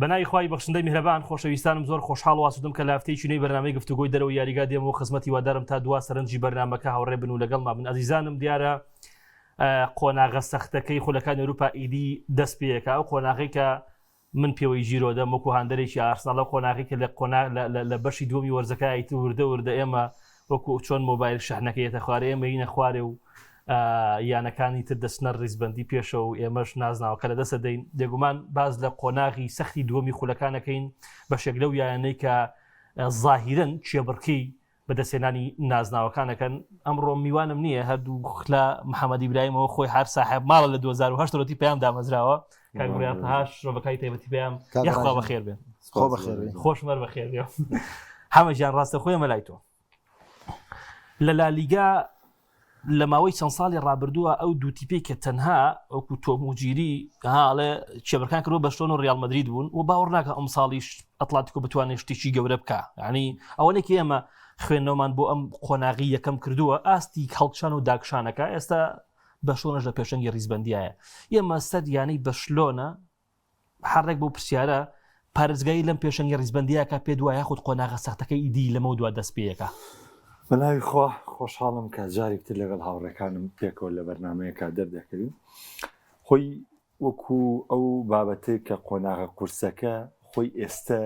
بە ناوی خوای بەخشندەی میهرەبان خۆشەویستانم زۆر خۆشحاڵ و ئاسوودەم کە لە هەفتەیەکی نوێی بەرنامەی گفتوگۆی دەرەوەی یاریگا دێمەوە خزمەتی هیوادارم تا دوا سەرنجی بەرنامەکە هاوڕێ بن و لەگەڵما بن ئەزیزانم دیارە قۆناغە سەختەکەی خولەکانی ئەوروپا ئیدی دەست پێیەکە ئەو قۆناغی کە من پێوەی ژیرۆدەم وەکو هاندەرێکی ئارسناڵ ئەو قۆناغی کە لە قۆنا لە بەشی دووەمی وەرزەکە ئیتر وردە وردە ئێمە وەکو چۆن مۆبایل شەحنەکە یەتە خوارێ ئێمە یینە خوارێ و یانەکانی تر دەچنە ڕیزبەندی پێشەوە و ئێمەش نازناوەکە لە دەستە دەین دێگومان باز لە قۆناغی سەختی دووەمی خولەکانەکەین بەشێک لەو یانەی کە زاهیرن کێبڕکێی بەدەستهێنانی نازناوەکانەکەن ئەمڕۆ میوانم نییە هەردوو خلا محەممەد ئیبراهیمەوە خۆی هەر ساحێب ماڵە لە 2010 ڕۆتی پەیام دامەزراوە کاک بڕیار تەهاش شرۆڤەکاری تایبەتی پەیام یاخوا بەخێر بێن خۆ بەخێر بێن خۆش مەر بەخێر بێ حەمە گیان ڕاستە خۆی مەلای تۆ لە لالیگا لە ماوەی چەند ساڵی ڕابردووە ئەو دوو تیپەی کە تەنها وەکو تۆم و جیری هاڵێ کێبڕکان کردووە بەرشلۆنە و ڕیال مەدرید بوون و باوەڕ ناکە ئەم ساڵیش ئەتلاتیکۆ بتوانێت شتێکی گەورە بکە ینی ئەوەنێکی ئێمە خوێندنەوەمان بۆ ئەم قۆناغی یەکەم کردووە ئاستی هەڵکشان و داکشانەکە ئێستا بەشلۆنەش لە پێشەنگی ڕیزبندیایە ئێمە سەر یانەی بەشلۆنە هەر ڕێک بەو پرسیارە پارێزگاری لەم پێشەنگی ڕیزبەندییە پێت وایە یاخود قۆناغە سەختەکەی ئیدی لەمەو دوا دەست پێیەکا؟ بە ناوی خوا خۆشحاڵم کە جارێک تر لەگەڵ هاوڕێکانم پێکەوە لە بەرنامەیەکا دەردەکەوین. خۆی وەکو ئەو بابەتەی کە قۆناغە قورسەکە خۆی ئێستە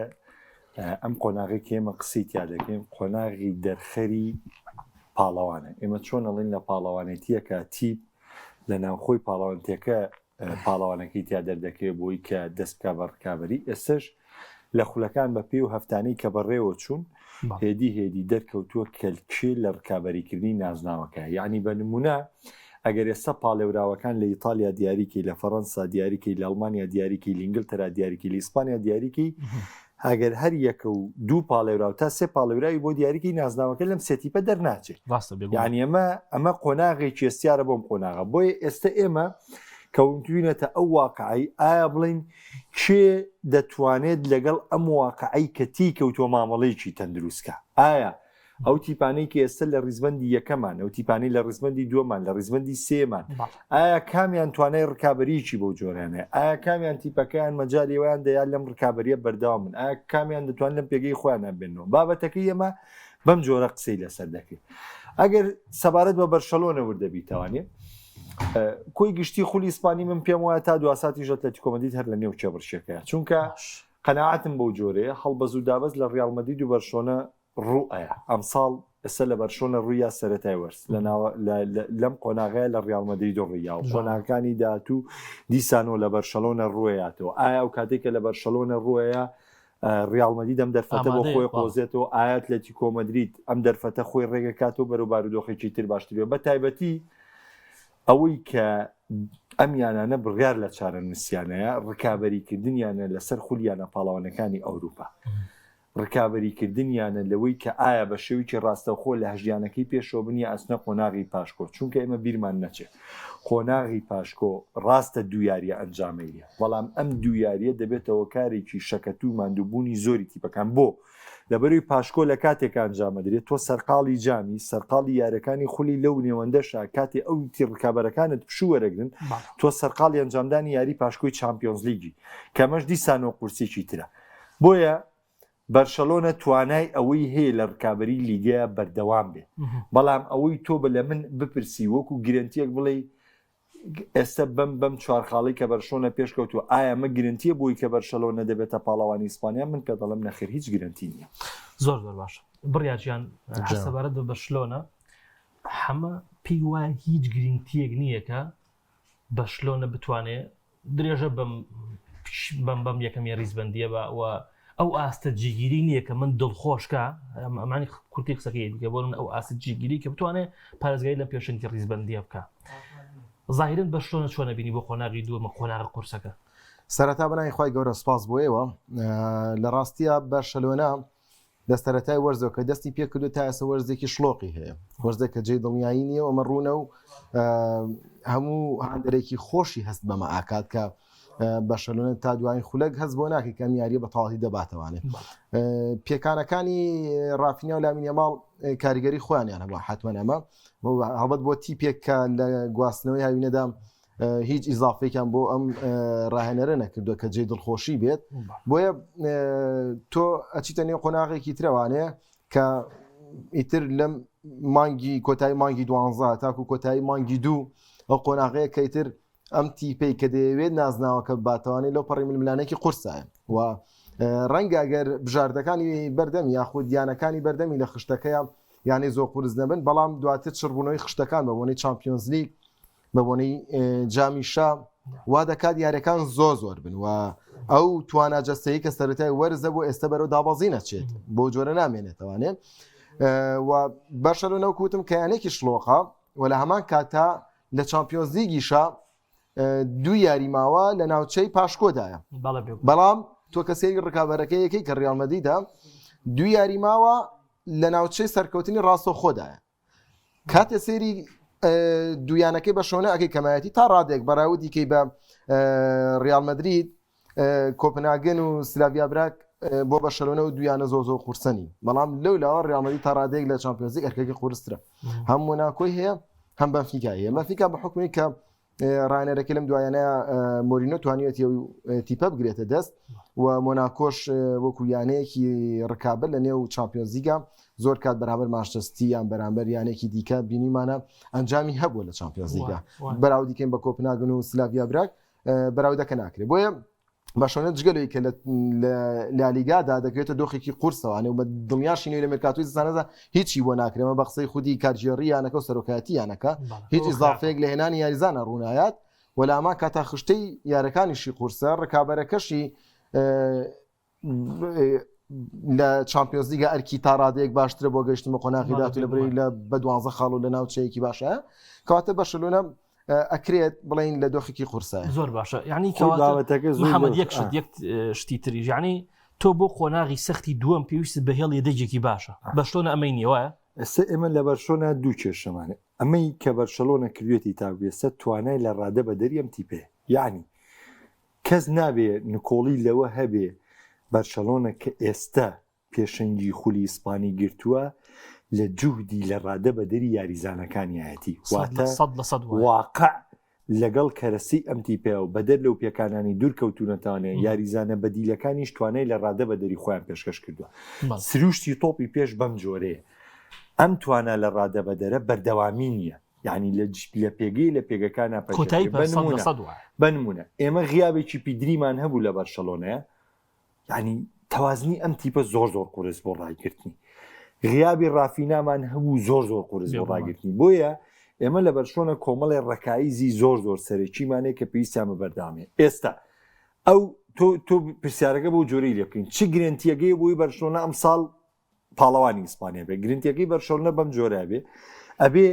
ئەم قۆناغی کە ئێمە قسەی تیا دەکەین قۆناغی دەرخەری پاڵەوانە. ئێمە چۆن ئەڵێین لە پاڵەوانێتییەکە تیپ لە ناوخۆی پاڵەوانتیەکە پاڵەوانەکەی تیا دەردەکەوێت بۆی کە دەست بکا بە ڕکابەری ئێستش لە خولەکان بە پێی و هەفتانەی کە بەڕێوە چوون هێدی هێدی دەرکەوتووە کەلکێ لە ڕکابەریکردنی نازناوەکە یعنی بە نمونە ئەگەر ئێستا پاڵێوراوەکان لە ئیتالیا دیاریکەی لە فەڕەنسا دیاریکەی لە ئەڵمانیا دیاریکەی لە ئینگلتەرا دیاریکەی لە ئیسپانیا دیاریکەی ئەگەر هەر یەکە و دوو پاڵێوراو تا سێ پاڵێوراوی بۆ دیاریکەی نازناوەکە لەم سێ تیپە دەرناچێت ڕاستە بێگومان. یعنی ئەمە ئەمە قۆناغێکی هەستیارە بۆم قۆناغە بۆیە ئێستا ئێمە کەونتوینەتە ئەو واقعی ئایا بڵین کێ دەتوانێت لەگەڵ ئەم واقعی کە تی کەوتووە مامەڵەیەکی تەندروستکە ئایا ئەو تیپانەی کە ئێستا لە ڕیزبەندی یەکەمان ئەو تیپانەی لە ڕیزبەندی دووەمان لە ڕیزبەندی سێمان ئایا کامیان توانای ڕکابەریی بەو جۆرانەیە ئایا کامیان تیپەکەیان مەجالی ئەویان دەیا لەم ڕکابەریە بەردەوام بن ئایا کامیان دەتوان لەم پێگەی خۆیان بێنەوە بابەتەکەی ئێمە بەم جۆرە قسەی لەسەر دەکرێت ئەگەر سەبارەت بە بەرشەلۆنە وردەبیتەوانێ کۆی گشتی خولی ئیسپانی من پێم وایە تا دواساتیش ئەتلەتیکۆ مەدرید هەر لە نێو کێبڕکێکەیە چونکە قەناعەتم بەو جۆرەیە هەڵبەز و دابەز لە ڕیاڵ مەدرید و بەرشۆنە ڕوو ئەیا ئەمساڵ ئێستا لە بەرشۆنە ڕوویا سەرەتای وەرز لە ناوە لەم قۆناغەیە لە ڕیاڵ مەدرید ڕوویا و قۆناغەکانی داهاتوو دیسانەوە لە بەرشەلۆنە ڕوویاتەوە ئایا ئەو کاتێک کە لە بەرشەلۆنە ڕووەیە ڕیاڵ مەدرید ئەم دەرفەتە بۆ خۆی قۆزێتەوە ئایا ئەتلەتیکۆ مەدرید ئەم دەرفەتە خۆی ڕێگەکاتەوە بەرەو بارودۆخێکی تر باشتر بێ بە تایبەتی ئەوەی کە ئەم یانانە بڕیار لە چارەنووسیانەیە ڕکابەریکردنیانە لەسەر خولی یانە پاڵەوانەکانی ئەوروپا. ڕکابەریکردنیانە لەوەی کە ئایا بە شێوەیەکی ڕاستەوخۆ لە هەشت یانەکەی پێشەوە بن یا ئەچنە قۆناغی پاشکۆ، چونکە ئێمە بیرمان نەچێت قۆناغی پاشکۆ ڕاستە دوو یارییە ئەنجامەیلە، بەڵام ئەم دوو یارییە دەبێتە هۆکارێکی شەکەتی و ماندووبوونی زۆری تیپەکان، بۆ؟ لەبەرەوەی پاشکۆ لە کاتێکا ئەنجامەدرێت تۆ سەرقاڵی جامی، سەرقاڵی یاریەکانی خولی لەو نێوەندەشا کاتێ ئەو تی ڕکابەرەکانت پشوو وەرەگرن تۆ سەرقاڵی ئەنجامدانی یاری پاشکۆی چامپیۆنزلیگی کەمەش دیسانەوە قورسیەکی ترە بۆیە بەرشەلۆنە توانای ئەوەی هەیە لە ڕکابەری لیگەیە بەردەوام بێ بەڵام ئەوەی تۆ بە لە من بپرسی وەکو گرنتیەک بڵێ ئێستا بەم بەم چوار خاڵەی کە بەرشلۆنە پێشکەوتووە ئایا ئەمە گرنتیە بۆی کە بەرشەلۆنە دەبێتە پاڵەوانی ئیسپانیا من پێت دەڵێم نەخێر هیچ گرنتی نییە. زۆر زۆر باشە بڕیار گیان هەر سەبارەت بە بەرشلۆنە حەمە پێی وایە هیچ گرنتیەک نییە کە بەرشلۆنە بتوانێ درێژە بەم بەم بەم یەکەم ریزبەندیە بە و ئەو ئاستە جێگیری نییە کە من دڵخۆشکە ئەمانی کورتی قسەکەی دیکە بۆ من ئەو ئاست جێگیری کە بتوانێت پارێزگاری لە پێشەنگی ریزبەندیە بکە ظاهرن بەرشلۆنە چۆنە بینی بۆ قۆناغی دووەمە قۆناغە قورسەکە سەرەتا بەناوی خوای گەورە سوپاس بۆ ئێوە لە ڕاستیە بەرشەلۆنە لە سەرەتای وەرزەوە کە دەستی پێکردو تا ئێستا وەرزێکی شلۆقی هەیە وەرزێک کە جێی دڵنیایی نییە و ئەمە ڕوونە و هەموو هاندەرێکی خۆشی هەست بەمە ئاکات کە بەرشەلۆنە تا دوایین خولەک هەست بۆ ناکەی کە ئەم یاریە بە تەواوی دەباتەوانێ پێکانەکانی ڕافینیا و لامین یاماڵ کاریگەری خۆیانیان هەبوو حتمما ئەمە هەڵبەت بۆ تیپێک کە لە گواستنەوەی هاوینەدا. هیچ ئیزافێکیان بۆ ئەم ڕاهێنەرە نەکردووە کە جێ دڵخۆشی بێت بۆیە تۆ ئەچیتە نێو قۆناغێکی ترەوانەیە کە ئیتر لەم مانگی کۆتایی مانگی دوانزە تاکو کۆتایی مانگی دوو ئەو قۆناغەیە کە ئیتر ئەم تیپەی کە دەیەوێت نازناوەکە باتەوانێت لەو پەڕی ململانێکی قورسایە و ڕەنگە ئەگەر بژاردەکانی بەردەم یاخود یانەکانی بەردەمی لە خشتەکەیان یانەی زۆر قورس نەبن بەڵام دواتر چڕبوونەوەی خشتەکان بە بۆنەی چامپیۆنزلیگ بە بۆنەی جامی شا وا دەکات یاریەکان زۆر زۆر بن و ئەو توانا جەستەیی کە سەرەتای وەرزە بۆ ئێستا بەرەو دابەزی نەچێت بۆ جۆرە نامێنێتەوانێ و بەرشەلۆنە وەکوتم کە یانێکی شلۆقە و لە هەمان کاتا لە چامپیۆنزلیگیشا دوو یاری ماوە لە ناوچەی پاشکۆدایە بەڵام تۆ کە سەیری ڕکابەرەکە یەکەی کە ڕیال مەدریدە دوو یاری ماوە لە ناوچەی سەرکەوتنی ڕاستەوخۆدایە کاتێ سەیری دویانەکەی بە شۆنە ئەەکەی کەمایەتی تا ڕادێک بەراودی کەی بە ڕیال مەدرید کۆپناگن و سلاڤیا براک بۆ بەرشەلۆنە و دویانە زۆر زۆر قورسەنی بەڵام لەو لاوە ڕیال مەدرید تا ڕادەیەک لە چامپیۆنزلیگ ئەرکەکەی قورسترە هەم مۆناکۆی هەیە هەم بەنفیکای هەیە بەنفیکا بە حکومی کە ڕانەرەکە لەم دوایانە مۆرینۆ توانیوەتی ئەو تیپە بگرێتە دەست و مۆناکۆش وەکو یانەیەکی ڕکابەر لە نێو چامپیۆنزلیگا زۆر کات بەرامبەر مانچستەر سیتی یان بەرامبەر یانێکی دیکە بینیمانە ئەنجامی هەبووە لە چامپیۆنزلیگا بەراوردیکەین بە کۆپناگن و سلاڤیا براگ بەراوردەکە ناکرێت بۆیە بەرشەلۆنە جگە لەوەی کە لە لالیگادا دەکەوێتە دۆخێکی قورسەوانێ و بە دڵنیاشی نوێ لە مێرکاتۆی زستانەدا هیچی بۆ ناکرێمە بە قسەی خودی کارگێڕی یانەکە و سەرۆکایەتی یانەکە هیچ ئیزافەیەک لە هێنانی یاریزانە ڕوونایات و لە هەمان کاتا خشتەی یارەکانیشی قورسە ڕکابەرەکەشی لە چامپیۆنزلیگا ئەرکی تا ڕادەیەک باشترە بۆ گەیشتن بە قۆناغی داهاتوو لە بری لە بە دوانزە خاڵ و لە ناوچەیەکی باشە کەواتە بەرشەلۆنە ئەکرێت بڵین لە دۆخێکی قورسە زۆر باشە یعنی کەواتەکە محەممەد یەک شت یەک شتی تریش یعنی تۆ بۆ قۆناغی سەختی دووەم پێویست بە هێڵ یەدەگێکی باشە بەشلۆنە ئەمەی نییە وایە ئێستا ئێمە لە بەرشۆنە دوو کێشەمانە ئەمەی کە بەرشەلۆنە کردوێتی تاکو ئێستا توانای لە ڕادە بەدەری ئەم تیپەیە یعنی کەس نابێ نکۆڵی لەوە هەبێ بەرشەلۆنە کە ئێستە پێشەنگی خولی ئیسپانی گرتووە لە جوهدی لە ڕادە بەدەری یاریزانەکانیایەتی واتە واقع لەگەڵ کەرەسەی ئەم تیپەیە و بەدەر لەو پێکانانی دوور کەوتوونەتانێ یاریزانە بەدیلەکانیش توانای لە ڕادە بەدەری خۆیان پێشکەش کردووە سروشتی تۆپی پێش بەم جۆرەیە ئەم توانا لە ڕادە بەدەرە بەردەوامی نییە یعنی لە لە پێگەی لە پێگەکانە کۆتایی بنمونە ئێمە غیابێکی پیدریمان هەبوو لە بەرشەلۆنەیە یعنی تەوازنی ئەم تیپە زۆر زۆر قورس بۆ ڕایگرتنی غیابی ڕافینامان هەبوو زۆر زۆر قورس بۆ ڕاگرتنی بۆیە ئێمە لە بەرشۆنە کۆمەڵی ڕەکایزی زۆر زۆر سەرەکیمانەیە کە پێویستیان بە بەردامێ ئێستا ئەو تۆ تۆ پرسیارەکە بۆ جۆری لێ بکەین چ گرنتیەکەی بۆی بەرشۆنە ئەم ساڵ پاڵەوانی ئیسپانیا بێ گرنتیەکەی بەرشەلۆنە بەم جۆرە بێ ئەبێ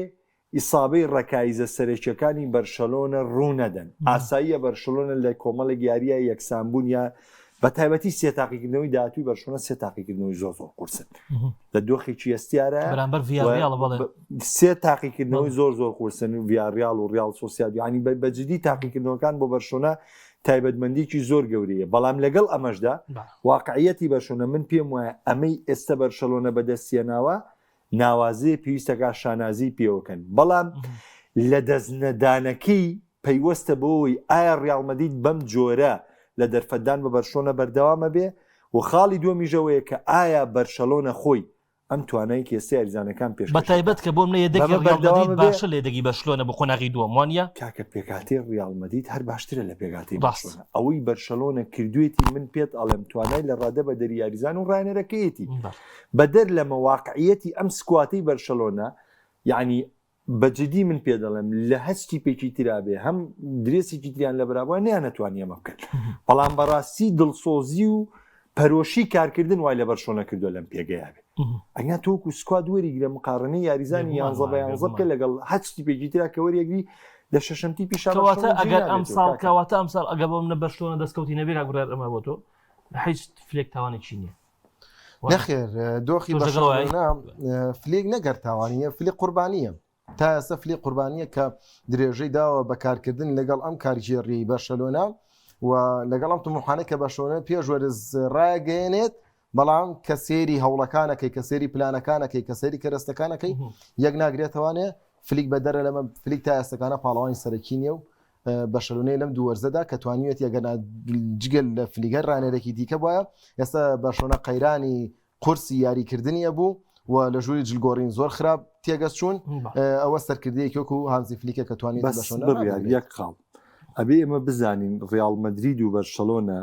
ئیسابەی ڕەکایزە سەرەکیەکانی بەرشەلۆنە ڕوو نەدەن ئاساییە بەرشلۆنە لە کۆمەڵێک یاریە یەکسانبوون یا بە تایبەتی سێ تاقیکردنەوەی داهاتووی بەرشلۆنە سێ تاقیکردنەوەی زۆر زۆر قورسن لە دۆخێکی هەستیارە بەرامبەر ڤیاڕیاڵ بەڵێ سێ تاقیکردنەوەی زۆر زۆر قورسن ڤیاڕیاڵ و ڕیاڵ سۆسیاد یعنی بە جدی تاقیکردنەوەکان بۆ بەرشلۆنە تایبەتمەندیکی زۆر گەورەیە بەڵام لەگەڵ ئەمەشدا واقعیەتی بەرشلۆنە من پێم وایە ئەمەی ئێستا بەرشەلۆنە بەدەستیەناوە ناوازەیە پێویستەکە شانازی پێوەکەن بەڵام لە دەست نەدانەکەی پەیوەستە بەوەی ئایا ڕیاڵ مەدید بەم جۆرە لە دەرفەتدان بە بەرشلۆنە بەردەوامە بێ و خاڵی دووەمیشەوەیە کە ئایا بەرشەلۆنە خۆی ئەم توانای کە ئێستا یاریزانەکان پێشکەش بە تایبەت کە بۆ منە یەدەگی بەمە ڕیاڵ بەردەوام مەدرید بێ؟ باشتر لە یەدەگی بەرشلۆنە بۆ قۆناغی دووەم وانیە؟ کاکە پێکهاتەی ڕیاڵ مەدرید هەر باشترە لە پێکهاتەی ڕاست. بەرشلۆنە ئەوەی بەرشەلۆنە کردوێتی من پێت ئەڵێم توانای لە ڕادە بەدەری یاریزان و ڕاهێنەرەکەیەتی بەڵێ. بەدەر لەمە واقعیەتی ئەم squad ەی بەرشەلۆنە یعنی بە جدی من پێ دەڵێم لە هەچ تیپێکی ترا بێ هەم درێسێکی تریان لە بەرابووە نیانەتوانی ئەمە بکەن بەڵام بەڕاستی دڵسۆزی و پەرۆشی کارکردن وای لە بەرشۆنە کردووە لەم پێگەیە بێ ئەگەر تۆکو squad وەریگرە مقارنەی یاریزانی یانزە بە یانزە بکە لەگەڵ هەچ تیپێکی ترا کە وەریەگری لە شەشەم تیپی کەواتە ئەگەر ئەم ساڵ کەواتە ئەم ساڵ ئەگە بۆ منە بەرشلۆنە دەستکەوتی نەبێ کاک بڕیار ئەمە بۆ تۆ هیچ فلێک تاوانێکی نییە نەخێر دۆخی بەرشەلۆنە فلێک نەگەر تاوانیە فلێک قوربانیە تا ئێستا فلێک قوربانیە کە درێژەی داوە بەکارکردن لەگەڵ ئەم کارگێڕیی بەرشەلۆنە و لەگەڵ ئەم تموحانە کە بەرشەلۆنە پێش وەرز ڕایگەیەنێت بەڵام کە سێری هەوڵەکانەکەی کە سێری پلانەکانەکەی کە سێری کەرەستەکانەکەی یەک ناگرێتوانێ فلیک بەدەرە لەمە فلیک تا ئێستەکانە پاڵەوانی سەرەکی نییە و. بەرشەلۆنەی لەم دوو وەرزەدا کە توانیوێتی ئەگەر جگەل لە فلیک هەر ڕانێرێکی دیکە وایە ئێستا بەرشەلۆنە قەیرانی قورسی یاریکردنی ئەبوو و لە ژووری جلگۆڕین زۆر خراپ تێگەچوون ئەوە سەرکردەیەکی وەکو هانزی فلیکە کە توانێت بڕیار یەک خاڵ ئەبێ ئێمە بزانین ڕیاڵ مەدرید و بەرشەلۆنە